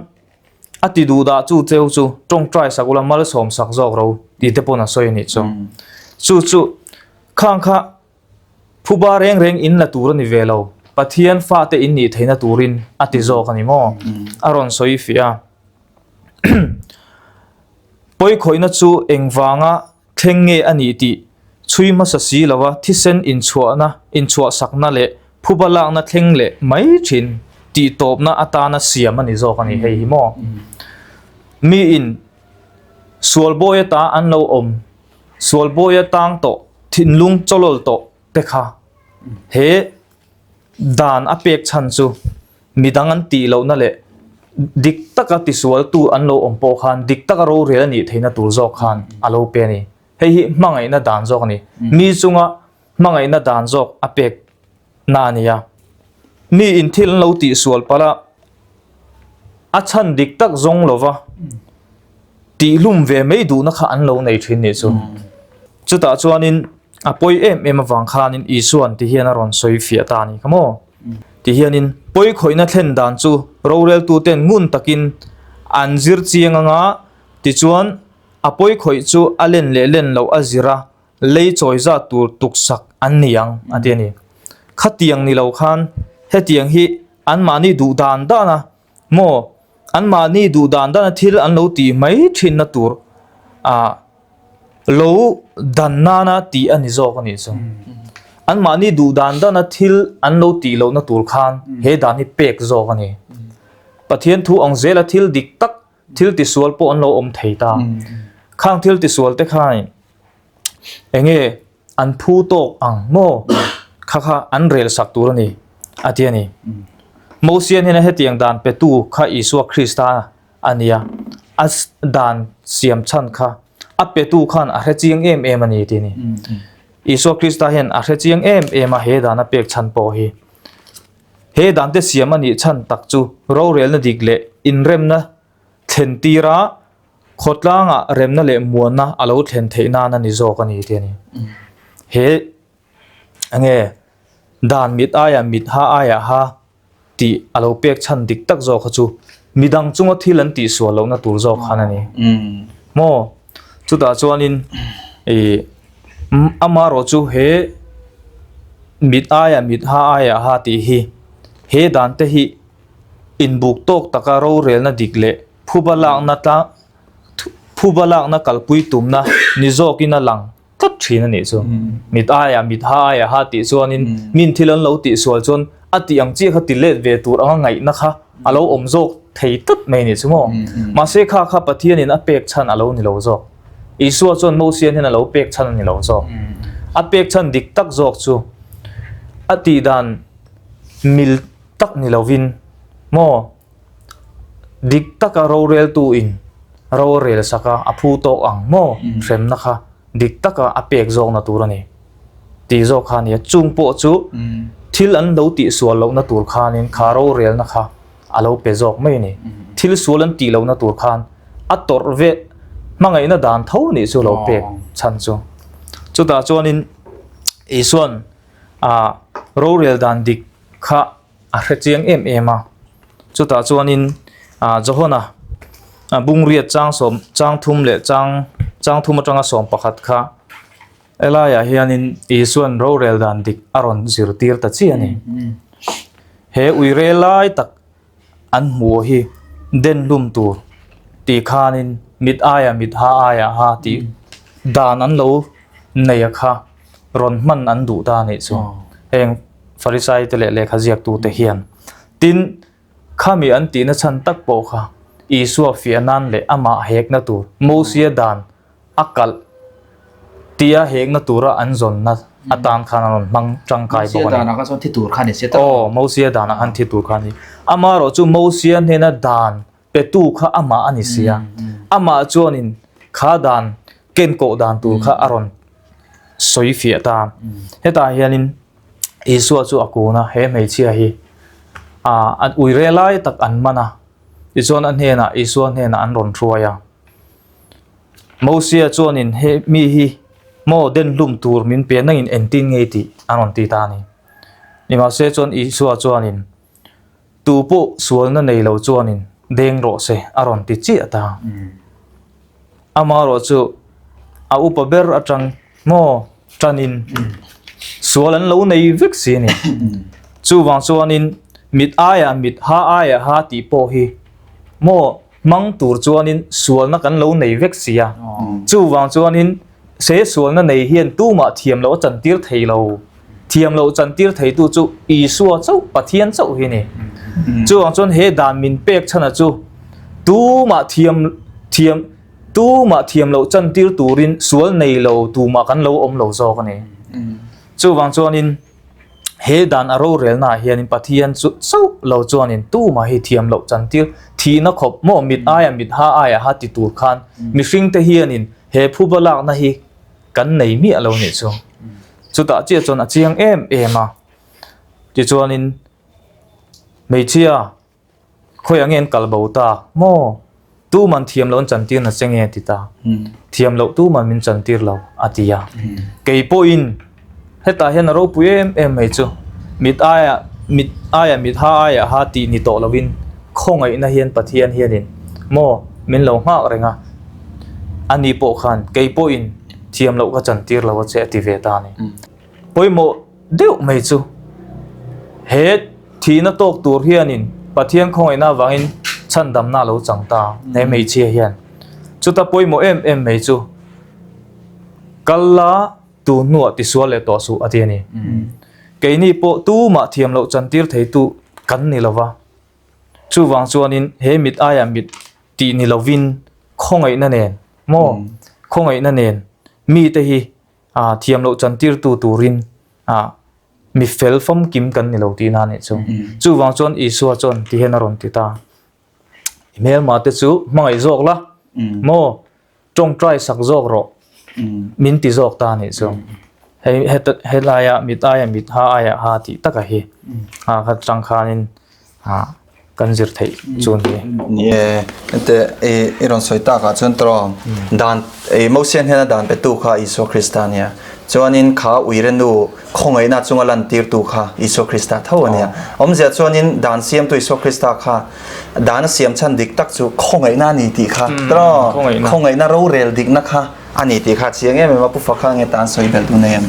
a ti duh dah chu cheu chu tawngtai sak ula malsawm sak zawk ro tih te pawn a sawi a nih chu. Chu chu khang kha phuba reng reng in la tur a ni ve lo, Pathian fate in nih theihna turin a ti zawk a ni maw? A rawn sawi fiah a. Pawikhawihna chu engvanga Thleng nge a nih tih chhui hmasa si lova thisen inchhuahna, inchhuahsakna leh phuba lakna thleng leh mai thin tih tawpna atana siam a ni zawk a ni hei hi maw? Miin sualbawi ata an lo awm, sualbawi atang tawh, thinlung chawlawl tawh te kha he dan a pek chhan chu Midang an tih lohna leh dik taka tisualtu an lo awm pawh khan dik taka rorel a nih theihna tur zawk khan a lo pe a ni. Hei hi hmangaihna dan zawk a ni. Mi chunga hmangaihna dan zawk a pek na a ni a. Mi in thil an lo tihsual palh a, a chhan dik tak zawng lova tihlum ve mai duhna kha an lo nei thin nih chu. Chutah chuanin a pawi em em avang khanin Isua'n ti hian a rawn sawi fiah ta a ni kha maw? Ti hianin pawi khawihna thlen dan chu roreltuten ngun takin an zir chiang anga tichuan a pawi khawih chu a len leh len loh a zir a, lei chawi zat tur tuksak an ni ang a ti a ni. Khatiang ni lo khan hetiang hi anmahni duh dan dan a maw anmahni duh dan dana thil an lo tih mai thinna tur ah lo dan nana tih a ni zawk a nih chu. Anmahni duh dan dana thil an lo tih lohna tur khan he dan hi pek zawk a ni. Pathian thu ang zela thil dik tak thil tisual pawh an lo awm thei ta. Khang thil tisual te khain enge An phu tawk ang maw? Kha kha an rel sak tur a ni, a ti a ni. Mosian hian hetiang dan petu kha Isua Krista a ni a, a dan siam chhan kha a petu khan a hre chiang em em a ni, ti a ni. Isua Krista hian a hre chiang em em a he dan a pek chhan pawh hi. He dan te siam a nih chhan tak chu rorelna dik leh inremna thlen tira Khawtlangah remna leh muanna a lo thlen theih nan a ni zawk a ni tih a ni. He enge dan mit aiah mit ha aiah ha tih a lo pek chhan dik tak zawk kha chu midang chunga thil an tih sual lohna tur zawk khan a ni. Maw? Chutah chuanin ih amaherawh chu he mit aiah mit ha aiah ha tih hi he dan te hi inbuk tawk taka rorelna dik leh Phuba lakna tlang phuba lakna kalpui tumna ni zawkin a lang tlat thin a nih chu. Mit aiah mit ha aiah ha tih chuanin min thil an lo tih sual chuan a tih ang chiah kha ti let ve tur anga ngaihna kha a lo awm zawk thei tlat mai a nih chu maw. Mahse kha kha Pathianin a pek chhan a lo ni lo zawk. Isua chuan Mosian hian a lo pek chhan a ni lo zawk. A pek chhan dik tak zawk chu a tih dan mil tak ni lovin maw Dik taka roreltu in ro a rel sak a, a phu tawk ang maw? Hremna kha dik taka a pek zawkna tur a ni tih zawk kha a ni a. Chung pawh chu thil an lo tih sual lohna tur khanin kha rorelna kha a lo pe zawk mai a ni. Thil sual an tih lohna tur khan a tawrh ve hmangaihna dan tho nih chu lo pek chhan chu. Chutah chuanin Isua'n rorel dan dik kha a hre chiang em em a, chutah chuanin Johana. Bungriat chang sawm chang thum leh chang chang thum atanga sawm pakhat kha helaiah hianin Isuan rorel dan dik a rawn zirtir ta chiah a ni. He ui rel lai tak an hmuh hi den hlum tur tih khanin mit aia mit ha aia ha tih dan an lo nei a kha rawn hman an duh ta a nih chu. Heng Farisai te leh lehkha ziaktute hian tin Khami an tihna chhan tak pawh kha Isua fiah nan leh amah hekna tur Mosia dan a kalh tia hekna tura an zawnna atan khan an rawn hmang tangkai bawk a ni. Mosia danah khan chuan thi tur kha ni sia tak. Aw, Mosia danah khan thi tur kha a ni. Amaherawh chu Mosia hnena dan petu kha amah a ni sia. Amah chuanin kha dan kenkawh dan tur kha a rawn sawi fiah ta. Hetah hianin Isua chu a kun a, he hmeichhia hi ah an ui rel lai tak an man a, tichuan a hnenah Isua hnenah an rawn hruai a. Mosia chuanin he mi hi maw den hlum tur min pe nangin entin ngei tih an rawn ti ta a ni. Nimahse chuan Isua chuanin Tu pawh sualna nei lo chuanin deng rawh se a rawn ti chiah ta. Amaherawh chu a upa ber atang maw tanin sual an lo nei vek si a ni. Chuvang chuanin mit aiah mit, ha aiah ha tih pawh hi maw hmang tur chuanin sualna kan lo nei vek si a. Chuvang chuanin se sualna nei hian tumah thiam loh a chantir thei lo. Thiam loh chantir theitu chu Isua chauh, Pathian chauh hi a ni. Chuvang chuan he dan min pek chhana chu tumah thiam thiam tumah thiam loh chantir turin sual nei lo tumah kan lo awm lo zawk a ni. Chuvang chuanin he dan a rorelnaah hianin Pathian chu chauh lo chuanin tumah hi thiam loh chantir thihna khawp maw mit aia mit ha aia ha ti tur khan mihringte hianin he phuba lakna hi kan nei miah lo nih chu. Chutah chiah chuan a chiang em em a. Tichuanin hmeichhia khawiah nge an kal bo ta maw? Tuman thiam loh an chantir na che nge a ti ta. Thiam loh tuman min chantir lo a ti a. Kei pawhin hetah hian a ropui em em mai chu mit aia mit aia mit ha aia ha tih ni tawh lovin khawngaihna hian Pathian hianin maw min lo nghak reng a. Ani pawh khan kei pawhin thiam loh ka chantir lo a che a ti ve ta a ni. Pawimawh deuh mai chu he thihna tawk tur hianin Pathian khawngaihna avangin chhandamna a lo chang ta he hmeichhia hian. Chuta pawimawh em em mai chu kal la tu hnuah tisual leh tawh suh a ti a ni. Keini pawh tumah thiam loh chantir theitu kan ni lo va. Chuvang chuanin he mit aiah mit tih ni lovin khawngaihna nen maw khawngaihna nen mite hi ah thiam loh chantirtu turin ah mi fel famkim kan ni lo tihna a nih chu. Chuvang chuan Isua chuan ti hian a rawn ti ta, I hmelma te chu hmangaih zawk la maw tawngtai sak zawk rawh min ti zawk ta a nih chu. Hei heta helaia mit aia mit ha aia ha tih taka hi a kha tang khanin ah kan zir theih chu a ni. Ni e, hete i rawn sawi takah chuan tawng dan i Mosian hian a dan petu kha Isua Krista a nia. Chuanin kha uire nu khawngaihna chunga lantirtu kha Isua Krista tho a nia. Awmzia chuanin dan siamtu Isua Krista kha Dan a siam chhan dik tak chu khawngaihna a ni tih kha tawh khawngaihna rorel dikna kha a ni tih kha chiang em em a Pu Fakha nge tan sawi belh dun em.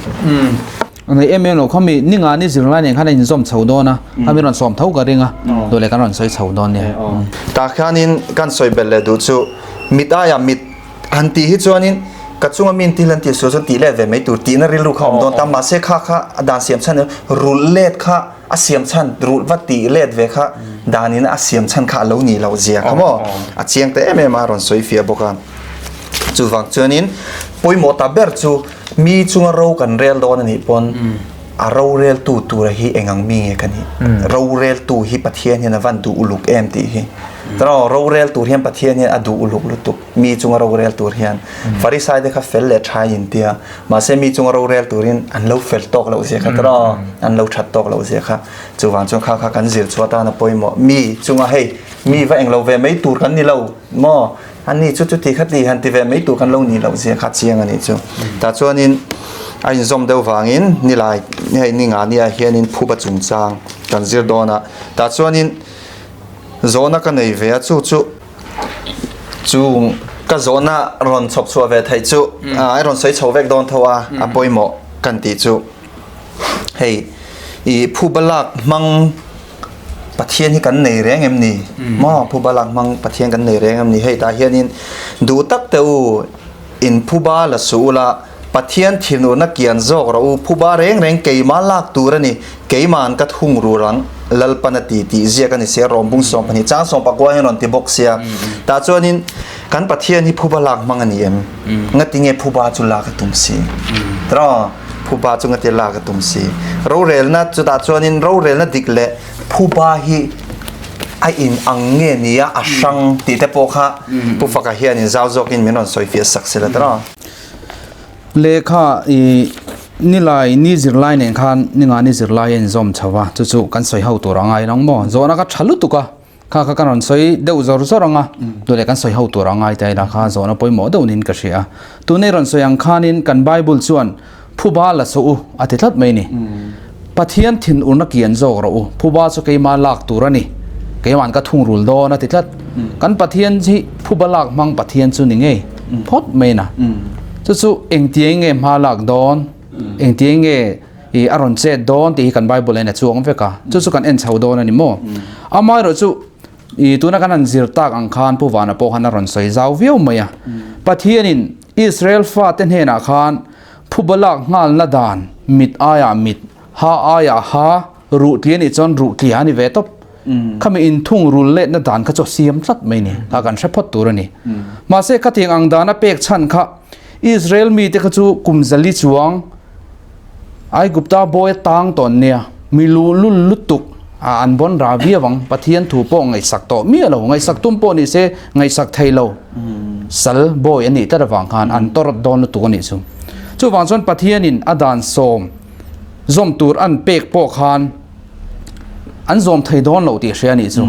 Nei em em lo kha mi ninga ni zirlai nen khan a inzawm chho dawn a a mi rawn sawm tho ka ring a duh leh kan rawn sawi chho dawn nia. Tah khianin kan sawi belh leh duh chu mit aia mit han tih hi chuanin ka chunga mi inti hlan tih sual chuan tih let ve mai tur tihna rilru kha a awm dawn ta mahse kha kha a dan siam chhan rulh let kha a siam chhan rulh va tih let ve kha danin a siam chhan kha a lo nih loh zia kha maw a chiang ta em em a rawn sawi fiah bawk a chuvang chuanin pawimawh ta ber chu mi chunga ro kan rel dawn a nih pawn a rorel tu tura hi eng ang mi nge ka nih rorel tu hi Pathian hian a van duh uluk em tih hi tawh rorel tur hian Pathian hian a duh uluk lutuk mi chunga rorel tur hian Farisai te kha fel leh tha in tia Mahse mi chunga rorel turin an lo fel tawk loh zia kha tawh an lo that tawk loh zia kha chuvang chuan kha kha kan zir chhuah tan a pawimawh. Mi chunga hei mi va englo ve mai tur kan ni lo maw? Ani chu chuti kha ti han ti ve mai tur kan lo ni loh zia kha chiang a nih chu. Tah chuanin a inzawm deuh vangin nilai hei ni nga nia hianin phuba chungchang kan zir dawn a. Tah chuanin zawhna ka nei ve a chu chu. Chu ka zawhna rawn chhawp chhuah ve theih chu I rawn sawi chho vek dawn tho a, a pawimawh kan tih chu hei i phuba lak hmang Pathian hi kan nei reng em ni? Maw phuba lak hmang Pathian kan nei reng em ni? Hei tah hianin duh tak teh u in phuba la suh ula Pathian thinurna kian zawk rawh u, phuba reng reng keima lak tur a ni, keima'n ka thung rur ang, Lalpan a ti tih ziak a ni sia, Rawmbung 12 chang 19 hian rawn ti bawk sia. Tah chuanin kan Pathian hi phuba lak hmang a ni em? Ngati nge phuba chu lak a tum si? Tiraw? Phuba chu ngati lak a tum si? Rorelna chutah chuanin rorelna dik leh phuba hi a in ang nge nia a hrang tih te pawh kha Pu Faka hianin zau zawkin min rawn sawifiah sak sela tiraw? Lehkha i nilai ni zirlai nen khan ninga ni zirlai a inzawm chho a, chu chu kan sawi ho tur a ngai lo maw? Zawhna kha tha lutuk a, kha kha kan rawn sawi deuh zawr zawr ang a, duhleh kan sawi ho tur a ngai ta ila kha zawhna pawimawh deuh niin ka hria a. Tunei rawn sawi ang khanin kan Bible chuan phuba la suh u a ti tlat mai ni. Pathian thinurna kian zawk rawh u, phuba chu keima lak tur a ni, keima'n ka thungrul dawn a ti tlat. Kan Pathian hi phuba lak hmang Pathian chu ni ngei phawt mai na. Chu chu engtiang nge hma lak dawn, engtiang nge i a rawn chet dawn tih hi kan Bible ah hian a chuang vek a, chu chu kan en chho dawn a ni maw. Amaherawhchu i tuna kan han zir tak ang khan Pu Vana pawh khan a rawn sawi zau viau mai a. Pathianin Israel fate hnenah khan Phuba lak nghalna dan, mit aiah mit, ha aiah ha, ruh tli a nih chuan ruh tli a ni ve tawp. Khami inthung rul letna dan kha chu a siam tlat mai ni, kha kan hre phawt tur a ni. Mahse khatiang ang dan a pek chhan kha Israel mite kha chu kum zali chuang Aigupta bawi a tang tawh an nia, mi luhlul lutuk a an bawn ra viau ang, Pathian thu pawh ngaihsak tawh miah lo, ngaihsak tum pawh ni se ngaihsak thei lo, sal bawi a nih tlat avang khan an tawrh dawn lutuk a nih chu. Chuvang chuan Pathianin a dan sawm zawm tur an pek pawh khan an zawm thei dawn lo tih hria a nih chu.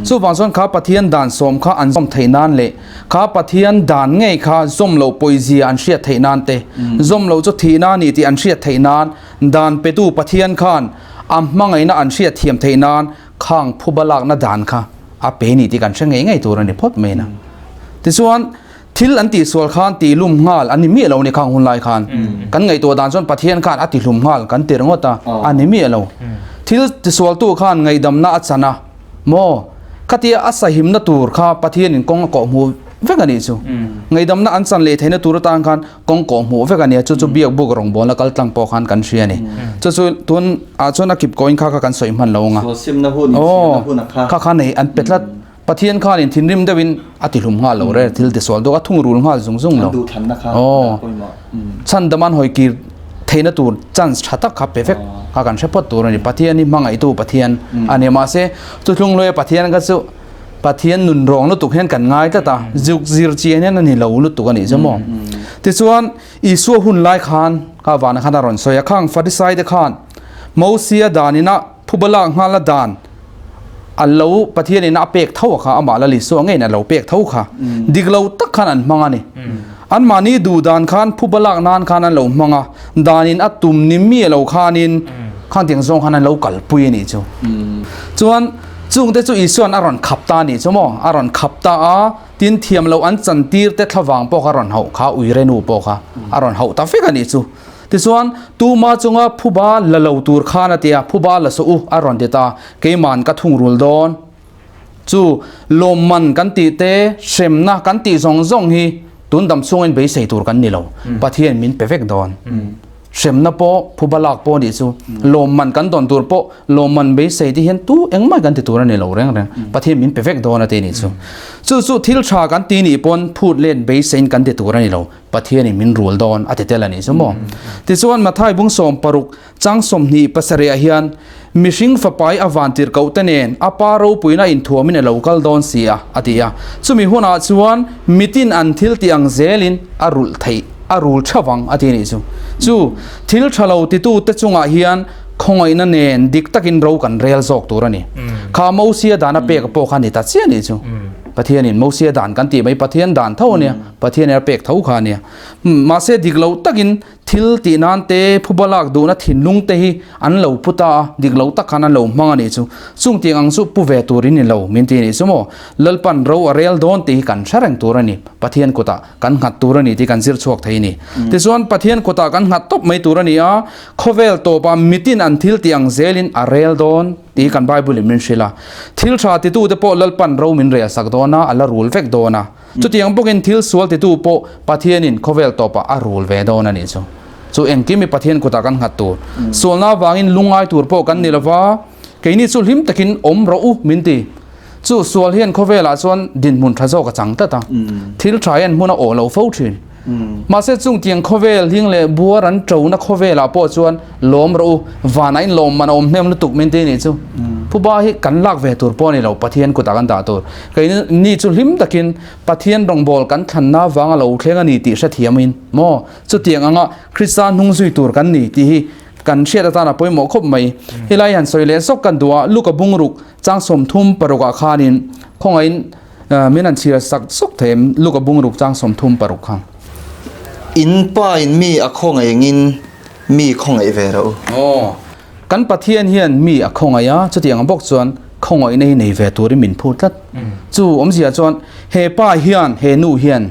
Chuvang chuan kha Pathian dan sawm kha an zawm theih nan leh kha Pathian dan ngei kha zawm loh pawizia an hriat theih nan te, zawm loh chu thihna a ni tih an hriat theih nan dan petu Pathian khan a hmangaihna an hriat thiam theih nan khang phuba lakna dan kha a pe ni tih kan hre ngei ngei tur a ni phawt mai na. Tichuan thil an tihsual khan tihlum nghal an ni miah lo ni khang hun lai khan. Kan ngaihtuah dan chuan Pathian khan a tihlum nghal kan ti ringawt a, a ni miah lo. Thil tisualtu khan ngaihdamna a chan a, maw? Khatia a sahimna tur kha Pathianin kawng a kawhhmuh vek a nih chu. Ngaihdamna an chan leh theihna tur atan khan kawng kawhhmuh vek a nia, chu chu biak buk rawngbawlna kal tlang pawh khan kan hria a ni. Chu chu tun ah chuan a kip kawiin kha kha kan sawi hman lo ang a. Sualsimna hun, inchhirna hun a kha. Kha kha nei an pe tlat. Pathian khanin thinrim deuhin a tihlum nghal lo re, thil tisual deuh a thungrul nghal zung zung lo. An duhthlanna kha a pawimawh. Chhandaman hawi kir theihna tur chance tha tak kha pe vek kha kan hre phawt tur a ni. Pathian hi hmangaihtu Pathian a ni. Mahse, chuthlung luaia Pathian kha chu Pathian nun rawng lutuk hian kan ngai tlat a, zuk zir chian hian a ni lo lutuk a nih chu maw. Tichuan, Isua hun lai khan kha vana khan a rawn sawi a, khang Farisai te khan Mosia danina phuba lak nghala dan a lo Pathian in a pek tho a kha amah Lal Isua ngeiin a lo pek tho kha dik lo tak khan an hmang a ni. Anmahni duh dan khan phuba lak nan khan an lo hmang a, dan in a tum ni mi a lo khanin khang tiang zawng khan an lo kalpui a nih chu. Chuan chungte chu Isua'n a rawn khap ta a nih chu maw, a rawn khap ta a, tin thiam loh an chantir te thlavang pawh kha a rawn hauh kha, uirenu pawh kha a rawn hauh ta vek a nih chu. Tichuan, Tuma chunga phuba la lo tur khan a ti a, Phuba la suh u, a rawn ti ta. Keiman ka thungrul dawn. Chu lawmman kan tih te, hremna kan tih zawng zawng hi tun dam chhungin beisei tur kan ni lo. Pathian min pe vek dawn. Hremna pawh, phuba lak pawh a nih chu. Lawmman kan dawn tur pawh, lawmman beisei te hian tu engmah kan ti tur a ni lo reng reng. Pathian min pe vek dawn a ti a nih chu. Chu chu thil tha kan ti nih pawn phut let beiseiin kan ti tur a ni lo. Pathianin min rul dawn a ti tel a nih chu maw? Tichuan Mathai bung 60 chang 27 ah hian mihring fapai a van tirhkoh te nen a pa ropuina inthuamin a lo kal dawn si a a ti a. Chumi hunah chuan mitin an thil tih ang zelin a rulh theih a rul theuh ang a ti a nih chu. Chu thil tha lo titu te chungah hian khawngaihna nen dik takin ro kan rel zawk tur a ni. Kha Mosia dana pek pawh kha a ni ta chiah a nih chu. Pathianin Mosia dan kan tih mai Pathian dan tho a nia. Pathian a pek tho kha a nia. Mahse dik lo takin Thil tih nan te, phuba lak duhna thinlung te hi an lo pu ta a, dik lo tak khan an lo hmang a nih chu. Chung tiang ang chu pu ve tur in ni lo min ti a nih chu maw? Lalpan ro a rel dawn tih hi kan hre reng tur a ni. Pathian kutah kan nghat tur a ni tih kan zir chhuak thei a ni. Tichuan Pathian kutah kan nghat tawp mai tur a ni a, khawvel tawpah mitin an thil tih ang zelin a rel dawn tih hi kan Bible in min hrilh a. Thil tha titute pawh Lalpan ro min rel sak dawn a, a la rul vek dawn a. Chutiang bawkin thil sual titu pawh Pathianin khawvel tawpah a rul ve dawn a nih chu. Chu engkim hi Pathian kutah kan nghat tur. Sualna avangin lungngai tur pawh kan ni lova, keini chu hlim takin awm rawh u min ti. Chu sual hian khawvelah chuan dinhmun tha zawk a chang tlat a, thil tha hian hmun a awh lo fo thin. Mahse chungtiang khawvel hling leh buar an tona khawvelah pawh chuan lawm rawh u, vanah in lawm man a awm hnem lutuk min ti a nih chu. Phuba hi kan lak ve tur pawh a ni lo, Pathian kutah kan dah tur. Keini chu hlim takin Pathian rawngbâwl kan thlanna avanga lo thleng a ni tih hrethiamin maw chutiang anga Krista hnung zui tur kan ni tih hi kan hriat atan a pawimawh khawp mai. Helai han sawi leh zawk kan duh a, Luka bungruk chang 36 ah khanin khawngaihin min han chhiar sak zawk thei em? Luka bungruk chang 36 kha. In pa in mi a khawngaih mi khawngaih ve rawh u. Aw. Kan Pathian hian mi a khawngaih a, chutiang bawk chuan khawngaihna hi nei ve turin min phur tlat. Chu awmzia chuan he pa hian, he nu hian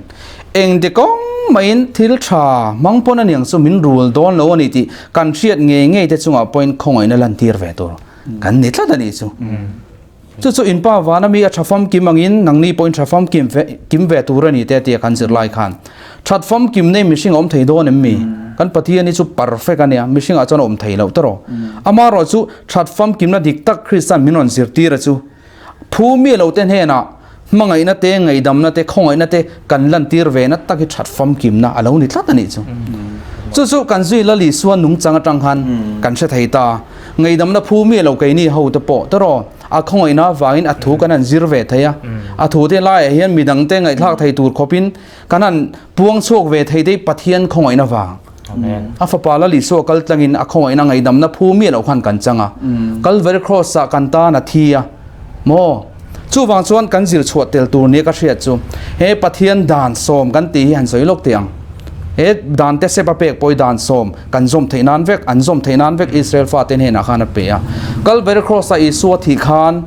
engti kawng maiin thil tha hmang pawn a niang chu min rul dawn lo a ni tih kan hriat ngei ngei te chungah pawhin khawngaihna lantir ve tur kan ni tlat a nih chu. Chu chu in pa vana mi a tha famkim angin nangni pawhin tha famkim ve kim ve tur a ni te tia kan zir lai khan that famkim nei mihring a awm thei dawn em mi? Kan Pathian hi chu perfect a nia, mihringah chuan a awm thei loh tawh. Amaherawh chu that famkimna dik tak Krista'n min rawn zirtir a chu phu mi lo te hnenah hmangaihna te, ngaihdamna te, khawngaihna te kan lantir ve na tak hi that famkimna a lo ni tlat a nih chu. Chu chu kan zui Lal Isua nungchang atang khan kan hre thei ta. Ngaihdamna phu mi lo keini ho te pawh tawraw a khawngaihna avangin a thu kan han zir ve thei a. A thu te laiah hian midang te ngaihthlak thei tur khawpin kan han puang chhuak ve thei te Pathian khawngaihna vang. A fapa Lal Isua kal tlangin a khawngaihna ngaihdamna phu mi lo khan kan chang a. Kalvary Cross ah kan tan a thi a. Maw? Chuvang chuan kan zir chhuah tel tur nia ka hriat chu he Pathian dan sawm kan tih hi han sawi lawk teh ang. He dan te sep a pek pawh hi dan sawm kan zawm theih nan vek, an zawm theih nan vek Israel fate hnenah khan a pe a. Kalvary Cross a Isua thih khan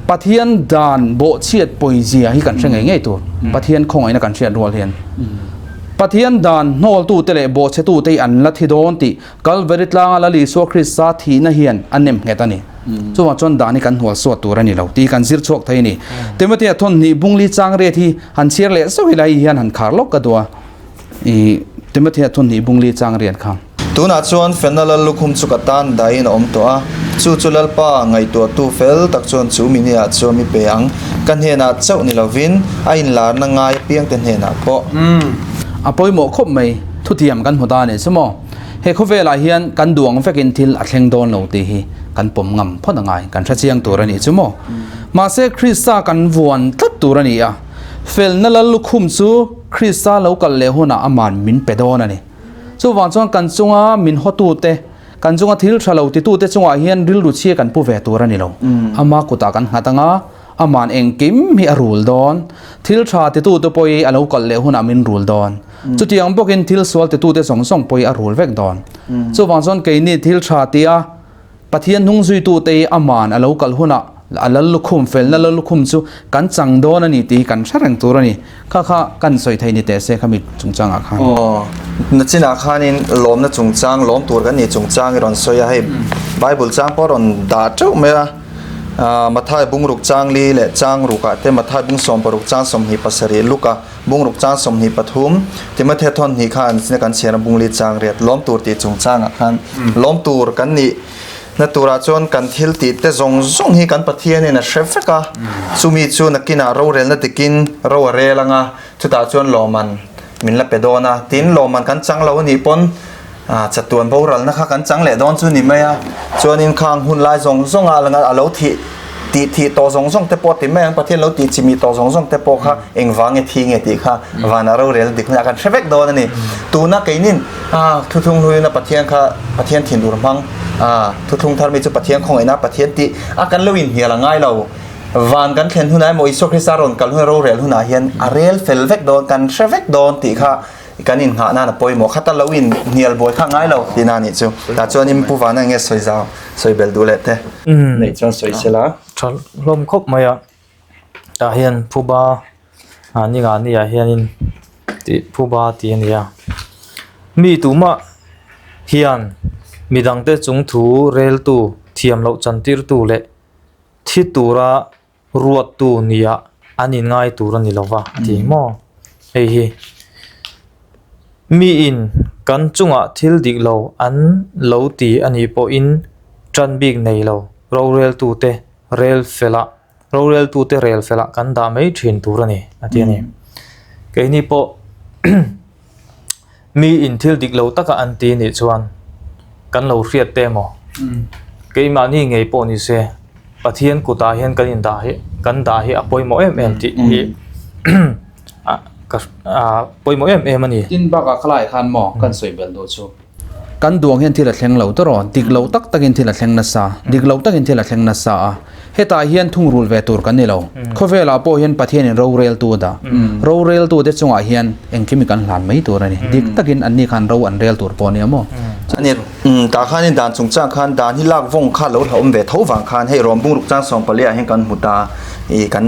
Pathian dan bawhchhiat pawizia hi kan hre ngei ngei tur. Pathian khawngaihna kan hriat rual hian Pathian dan hnawltute leh bawhchhetute hi an la thi dawn tih Kalvary tlanga Lal Isua Krista thihna hian a nem nghet a ni. Chuvang chuan dan hi kan hnual suat tur a ni lo tih kan zir chhuak thei a ni. Timothea thawn hnih bungli chang riat hi han chhiar leh zauh ila hei hian han khar lawk ka duh a. I Timothea thawn hnih bungli chang riat kha. Tunah chuan Fena Lal lukhum chu ka tan daiin a awm tawh a, chu chu Lalpa ngaihtuahtu fel tak chuan chu mini ah chuan mi pe ang. Ka hnenah chauh ni lovin a inlarna ngai apiangte hnenah pawh. A pawimawh khawp mai, thutiam kan hmu ta a nih chu maw? He khawvelah hian kan duang vekin thil a thleng dawn lo tih hi kan pawm ngam phawt a ngai, kan hre chiang tur a nih chu maw? Mahse Krista kan vuan tlat tur a ni a, felna lal lukhum chu Krista lo kal leh hunah aman min pe dawn a ni. Chuvang chuan kan chunga min hawtute, kan chunga thil tha lo titute chungah hian rilru chhia kan pu ve tur a ni lo. Ama kutah kan nghat ang a, aman engkim hi a rul dawn. Thil tha titute pawh hi a lo kal leh hunah min rul dawn. Chutiang bawkin thil sual titute zawng zawng pawh hi a rul vek dawn. Chuvang chuan keini thil tha tia Pathian hnung zuitute hi aman a lo kal hunah a lal lukhum, felna lal lukhum chu kan chang dawn a ni tih hi kan hre reng tur a ni. Kha kha kan sawi thei ni teh se khami chungchangah khan. Aw, nachinah khanin lawmna chungchang, lawm tur kan nih chungchang i rawn sawi a, hei Bible chang pawh a rawn dah teuh mai a, Mathai bungruk chang li leh chang rukah te, Mathai bung 16 chang 27 Luka Bungruk chang 23, Timothea thawn hnih khan zina kan chhiar a bungli chang riat lawm tur tih chungchangah khan lawm tur kan nih na turah chuan kan thil tih te zawng zawng hi kan Pathianin a hre vek a, chumi chu nakinah rorelna dikin ro a rel anga chutah chuan lawman min la pe dawn a, tin lawman kan chang lo anih pawn chatuan boralna kha kan chang leh dawn chu ni mai a, chuanin khang hun lai zawng zawng a langa a lo thih tih thih tawh zawng zawng te pawh ti mai ang, Pathian lo tih chimih tawh zawng zawng te pawh kha engvang nge thi nge tih kha vanah rorel dik hunah kan hre vek dawn a ni. Tuna keinin thuthlung hluina Pathian kha Pathian thinur hmang thuthlung thar mi chu Pathian khawngaihna Pathian tih a kan lo inhnial a ngai lo. Van kan thlen hunah emaw Isua Krista rawn kal hun rorel hunah hian a rel fel vek dawn kan hre vek dawn tih kha. Kan innghah nan a pawimawh khat a lo in hnial buai kha ngai lo tihna a nih chu. Tah chuanin Pu Vana nge sawi zau sawi belh duh leh te neih chuan sawi sela. Tha hlawm khawp mai a, tah hian phuba ah ni ngah ni ah hianin tih phuba tih a ni a, mi tumah hian midangte chung thu reltu thiam loh chantirtu leh thi tura ruattu nia an inngai tur a ni lo va a ti maw? Hei hi miin kan chungah thil dik lo an lo ti a nih pawhin tan bik nei lo roreltute rel felah roreltute rel felah kan dah mai thin tur a ni a ti a ni. Keini pawh Mi in thil dik lo taka an ti nih chuan kan lo hriat te emaw? Keimahni ngei pawh ni se Pathian kutah hian kan indah hi kan dah hi a pawimawh em em tih hi ka pawimawh em em a ni. Tin bakah khalai khan maw kan sawi belh duh chu. Kan duang hian thil a thleng lo tawh rawh, dik lo tak takin thil a thleng nasa, dik lo takin thil a thleng nasa a, hetah hian thungrul ve tur kan ni lo. Khawvelah pawh hian Pathianin roreltu a dah. Roreltute chungah hian engkim hi kan hlan mai tur a ni. Dik takin anni khan ro an rel tur pawh a nia maw? A ni, tah khanin dan chungchang khan dan hi lak vawng kha lo hlauhawm ve tho vang khan hei rawm bungruk chang sawmpali ah hian kan hmu ta i kan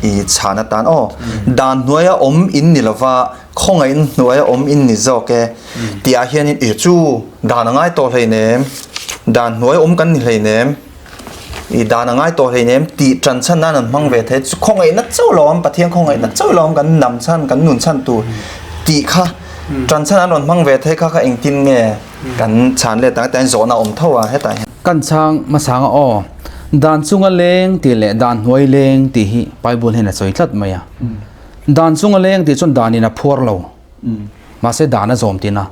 i chhan atan aw dan hnuaia awm in ni lova Khawngaih hnuaia awm in ni zawk e tih ah hianin i chu dan a ngai tawh hleinem, dan hnuai awm kan ni hleinem, i dan a ngai tawh hleinem tih tan chhan nan an hmang ve thei. Khawngaihna chauh lo awm, Pathian khawngaihna chauh lo awm kan nam chhan, kan nun chhan tur tih kha tan chhan an rawn hmang ve thei kha kha engtin nge kan chhan let ang tiang zawhna awm tho a hetah hian. Kan chhang hmasang a aw, dan chunga leng tih leh dan hnuai leng tih hi Bible hian a sawi tlat mai a. Dan chung a leng tih chuan dan in a phuar lo. Mahse dan a zawm tihna.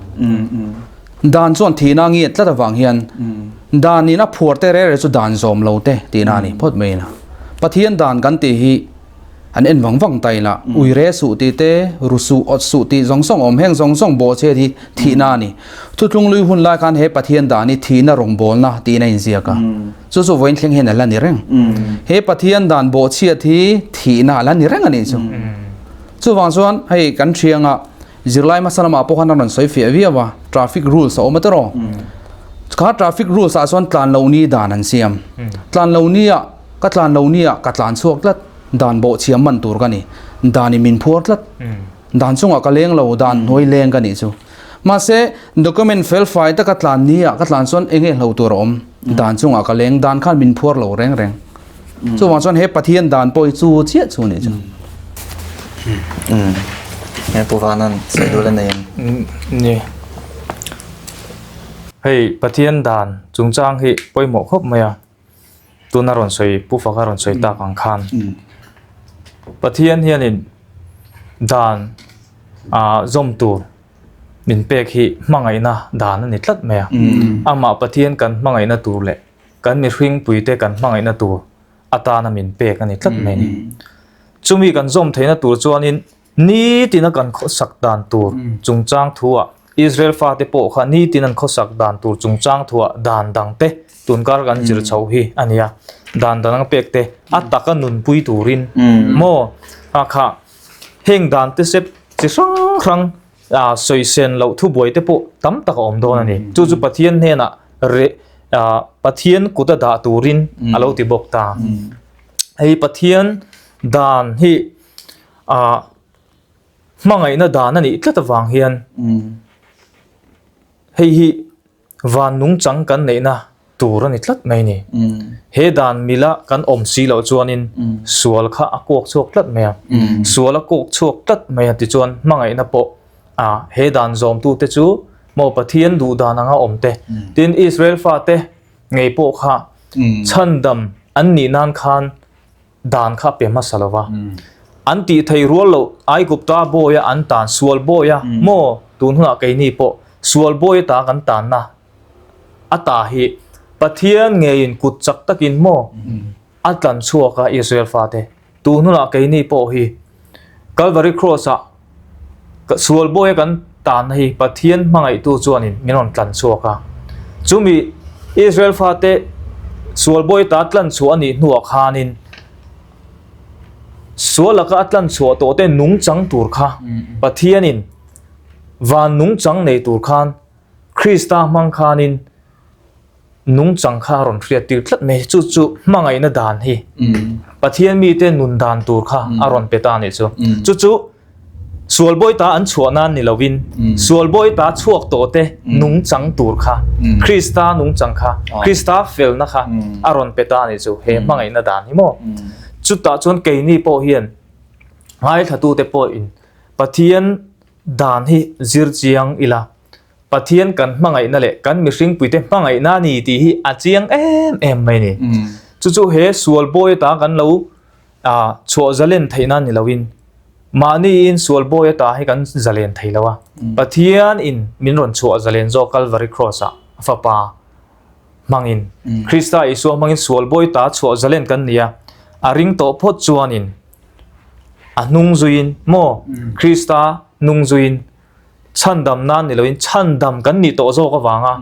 Dan chuan thihna a ngiat tlat avang hian dan in a phuar te reh reh chu dan zawm lo te tihna a ni phawt mai ina. Pathian dan kan tih hi an en vang vang ta ila ui re suh tih te, ru suh, awt suh tih zawng zawng awm heng zawng zawng bawhchhiat hi thihna a ni. Thuthlung lui hun lai khan he Pathian dan hi thihna rawngbawlna tiin a inziak a. Chu chu vawiin thleng hian a la ni reng. He Pathian dan bawhchhiat hi thihna a la ni reng a nih chu. Chuvang chuan hei kan thianga zirlai hmasa lamah pawh khan a rawn sawi fiah viau a, traffic rules a awm a tawrh. Kha traffic rules ah chuan tlan lo ni dan an siam. Tlan lo ni ah ka tlan lo ni ah ka tlan chhuak tlat, dan bawhchhiam man tur ka ni. Dan in min phuar tlat. Dan chungah ka leng lo, dan hnuai leng ka nih chu. Mahse document fel fai taka tlan ni ah ka tlan chuan eng nge hlo tur a awm? Dan chungah ka leng, dan khan min phuar lo reng reng. Chuvang chuan he Pathian dan pawh hi chu chiah chu a nih chu. Umm. He Pu Vanan sawi dul a nei em? Ni. Hei Pathian dan chungchang hi pawimawh khawp mai a. Tuna rawn sawi Pu Faka rawn sawi tak ang khan Pathian hianin dan ah zawm tur min pek hi hmangaihna dan a ni tlat mai a. Amah Pathian kan hmangaihna tur leh kan mihring puite kan hmangaihna tur atana min pek a ni tlat mai a ni. Chumi kan zawm theihna tur chuanin Nitin a kan khawsak dan tur chungchang thuah Israel fate pawh kha nitin an khawsak dan tur chungchang thuah dan dang te tunkar kan zir chho hi a nia. Dan dang pek te a taka nunpui turin maw a kha heng dan te sep chi hrang hrang a sawi sen loh thubuai te pawh tam tak a awm dawn a ni. Chu chu Pathian hnenah reh Pathian kut a dah turin a lo ti bawk ta. Hei Pathian dan hi Ah hmangaihna dan a nih tlat avang hian hei hi van nungchang kan neihna tur a ni tlat mai a ni. He dan mila kan awm si loh chuanin sual kha a kawk chhuak tlat mai a, sual a kawk chhuak tlat mai a tichuan hmangaihna pawh ah he dan zawmtute chu maw Pathian duh dan anga awm te tin Israel fate ngei pawh kha chhandam an nih nan khan dan kha pe hmasa lo va. An tih thei rual loh Aigupta bawia an tan sual bawia maw tun hunah keini pawh sual bawia ta kan tanna a ta hi Pathian ngeiin kut chak takin maw a tlan chhuak a Israel fate tun hunah keini pawh hi Calvary Cross ah Sual bawia kan tanna hi Pathian hmangaihtu chuanin min rawn tlan chhuak a. Chumi Israel fate sual bawia ta tlan chhuah a nih hnuah khanin sual laka a tlan chhuah tawhte nungchang tur kha Pathianin. Van nungchang nei tur khan Krista hmang khanin nungchang kha a rawn hriat tir tlat mai. Chu chu hmangaihna dan hi Pathian mite nun dan tur kha a rawn pe ta a nih chu. Chu chu sual bawi ta an chhuah nan ni lovin sual bawi ta chhuak tawh te nungchang tur kha Krista nungchang kha Krista felna kha a rawn pe ta a nih chu he hmangaihna dan hi maw. Chutah chuan keini pawh hian ngaithlatute pawhin Pathian dan hi zir chiang ila, Pathian kan hmangaihna leh kan mihringpuite hmangaihna a ni tih hi a chiang em em mai a ni. Chu chu he sual bawi ata kan lo chhuah zalen theihna ni loin mahniin sual bawi ata hi kan zalen thei lo a. Pathian in min rawn chhuah zalen zawk Kalvari Cross ah a fapa hmangin Krista Isua hmangin sual bawi ta chhuah zalen kan ni a, a ring tawh phawt chuanin A hnung zuiin maw Krista hnung zuiin chhandam nan ni loin chhandam kan nih tawh zawk avanga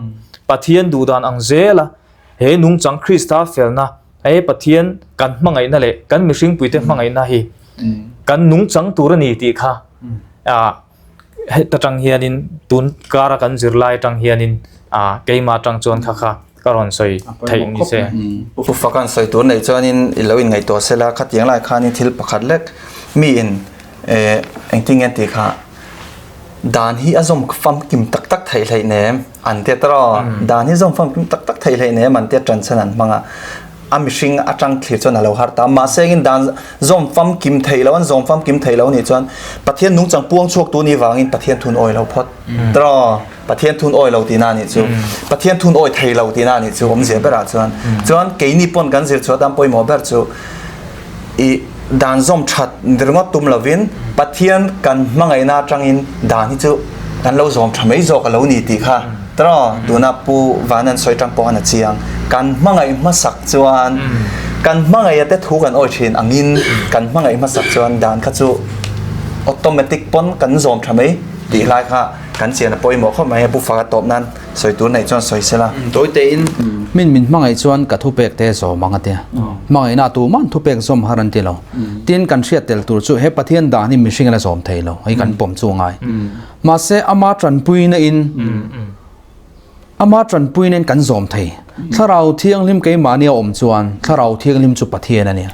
Pathian duhdan ang zela he nungchang Krista felna he Pathian kan hmangaihna leh kan mihringpuite hmangaihna hi kan nungchang tur a ni tih kha Heta tang hianin tun kara kan zirlai atang hianin ah keimah atang chuan kha kha ka rawn sawi theih ni se. Pu Fakan sawi tur nei chuanin i lo inngaihtuah sela khatiang lai khanin thil pakhat lek miin eh engtin nge an tih kha dan hi a zawm famkim tak tak theih hleih nem an tia tawh dan hi zawm famkim tak tak theih hleih nem an tia ṭanchhan an hmang a. A mihring atang thlir chuan a lo har ta. Mahse engin dan zawm famkim theih lo, an zawm famkim theih lo nih chuan Pathian nungchang puang chhuak tu nih vangin Pathian thun awi lo phawt. Tiraw? Pathian thun awi lo tihna nih chu. Pathian thun awi thei lo tihna nih chu awmzia berah chuan. Chuan keini pawn kan zir chhuah tan pawimawh ber chu i dan zawm that ringawt tum lovin Pathian kan hmangaihna atangin dan hi chu kan lo zawm tha mai zawk a lo ni tih kha tiraw tuna Pu Vanan sawi tang pawh khan a chiang. Kan hmangaih hmasak chuan kan hmangaih te thu kan awi thin angin kan hmangaih hmasak chuan dan kha chu automatic pawn kan zawm tha mai tih lai kha kan chian a pawimawh khawp mai a Pu Faka tawp nan Sawi tur neih chuan sawi sela. Tawi tein min min hmangaih chuan ka thupek te zawm ang a tia. Hmangaihna tuman thupek zawm har an ti lo. Tin kan hriat tel tur chu he Pathian dan hi mihring a la zawm thei lo. Hei kan pawm chu a ngai. Mahse ama tanpuina in ama tanpuina in kan zawm thei. Thlarau Thianghlim keimahni a awm chuan Thlarau Thianghlim chu Pathian a ni.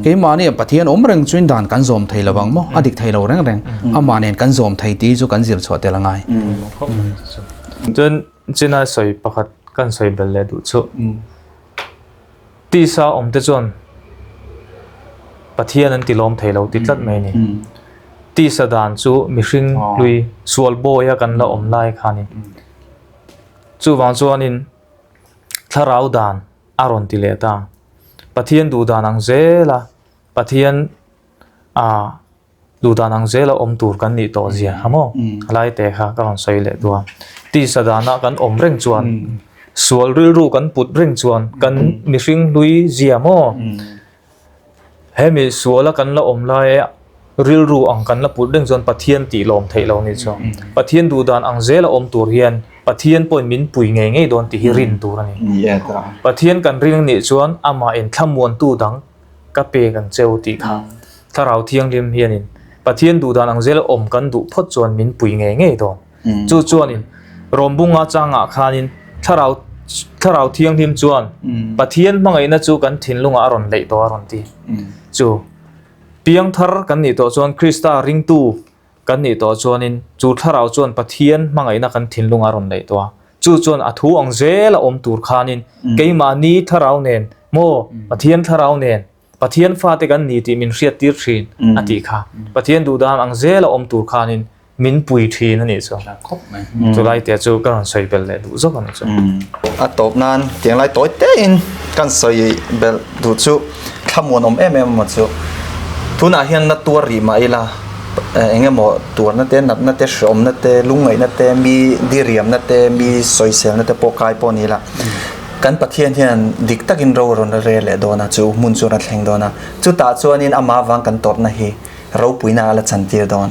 Keimahni a Pathian awm reng chuin dan kan zawm thei lo ang maw? A dik thei lo reng reng. Amah nen kan zawm thei tih chu kan zir chhuah tel a ngai. Chuan China sawi pakhat kan sawi bel leh duh chu tisa awm te chuan Pathian an ti lawm thei lo ti tlat mai a ni. Tisa dan chu mihring hlui sual bawi a kan la awm lai kha a ni. Chuvang chuanin thlarau dan a rawn ti leh ta. Pathian duh dan ang zela Pathian ah Duhdan ang zela awm tur kan nih tawh zia kha maw? A lai te kha ka rawn sawi leh duh a. Tisa danah kan awm reng chuan sual rilru kan put reng chuan kan mihring hlui zia maw? Hemi suala kan la awm laia rilru ang kan la put reng chuan Pathian tih lawm theih lo nih chu. Pathian duhdan ang zela awm tur hian Pathian pawhin min pui ngei ngei dawn tih hi rin tur a ni. Pathian kan ring nih chuan amah inthlamuantu dang ka pek ang che u tih kha Thlarau Thianghlim hianin Pathian duhdan ang zel awm kan duh phawt chuan min pui ngei ngei dawn. Chu chuanin Rawmbunga changah khanin Thlarau Thlarau Thianghlim chuan Pathian hmangaihna chu kan thinlungah a rawn leih tawh a rawn ti. Chu piangthar kan nih tawh chuan Krista ringtu kan nih tawh chuanin chu thlarau chuan Pathian hmangaihna kan thinlungah a rawn neih tawh a, chu chuan a thu ang zel a awm tur khanin keimahni thlarau nen maw Pathian thlarau nen Pathian fate kan ni tih min hriat tir thin a tih kha Pathian duhdan ang zel a awm tur khanin min pui thin a nih chu chulai te chu ka rawn sawi belh leh duh zawk a nih chu. A tawp nan tiang lai tawi tein kan sawi belh duh chu thlamuan awm em em maw chu tunah hian na tuar rih mah ila eng emaw tuarna te natna te hreawmna te lungngaihna te mi diriamna te mi sawiselna te pawh kai pawh ni ila kan Pathian hian dik takin ro rawn la rel leh dawn a chu hmun chu a rawn thleng dawn a chutah chuanin amah avang kan tawrhna hi ropuina a la chantir dawn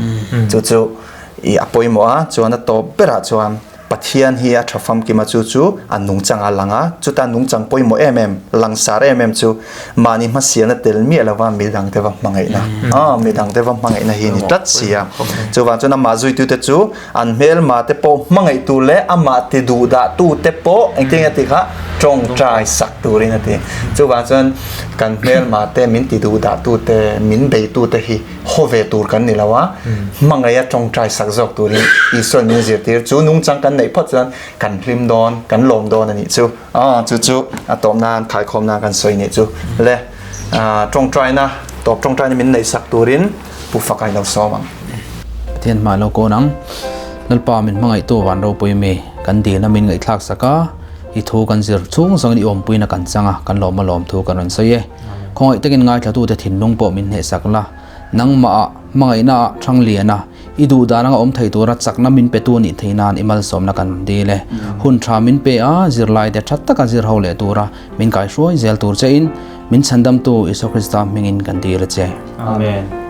chu chu ih a pawimawh a chuan a tawp berah chuan. Pathian hi a tha famkim a chu chu a nungchang a lang a, chuta nungchang pawimawh em em, langsar em em chu mahni hmasialna tel miah lova midangte va hmangaihna, aw midangte va hmangaihna hi a ni tlat si a. Chuvang chuan amah zuitute chu an hmelma te pawh hmangaih tur leh amah ti duhdah tute pawh engtin nge a ti kha tawngtai sak turin a ti. Chuvang chuan kan hmelma te min ti duhdah tute, min beitute hi haw ve tur kan ni lo a, hmangaih a tawngtai sak zawk turin Isua'n min zirtir. Chu nungchang kan neih phawt chuan kan hlim dawn, kan lawm dawn a nih chu. Aw chu chu a tawp nan khaikhawm nan kan sawi nih chu. Le tawngtaina tawp tawngtaina min neih sak turin Pu Faka i lo sawm ang. Pathian hmah lo kawn ang. Lalpa min hmangaihtu van ropui mi kan dilna min ngaihthlak sak a, i thu kan zir chhung zawngin i awmpuina kan chang a, kan lawm a lawm thu kan rawn sawi e. Khawngaih takin ngaithlatute thinlung pawh min hnehsak la, nangmah ah hmangaihna ah thang lian a, i duh dan anga awm thei tura chakna min petu nih theih nan i malsawmna kan rawn dil e. Hun tha min pe a, zirlaite tha taka zir ho leh tura min kaihruai zel tur che in, min chhandamtu Isua Krista hmingin kan dil a che. Amen.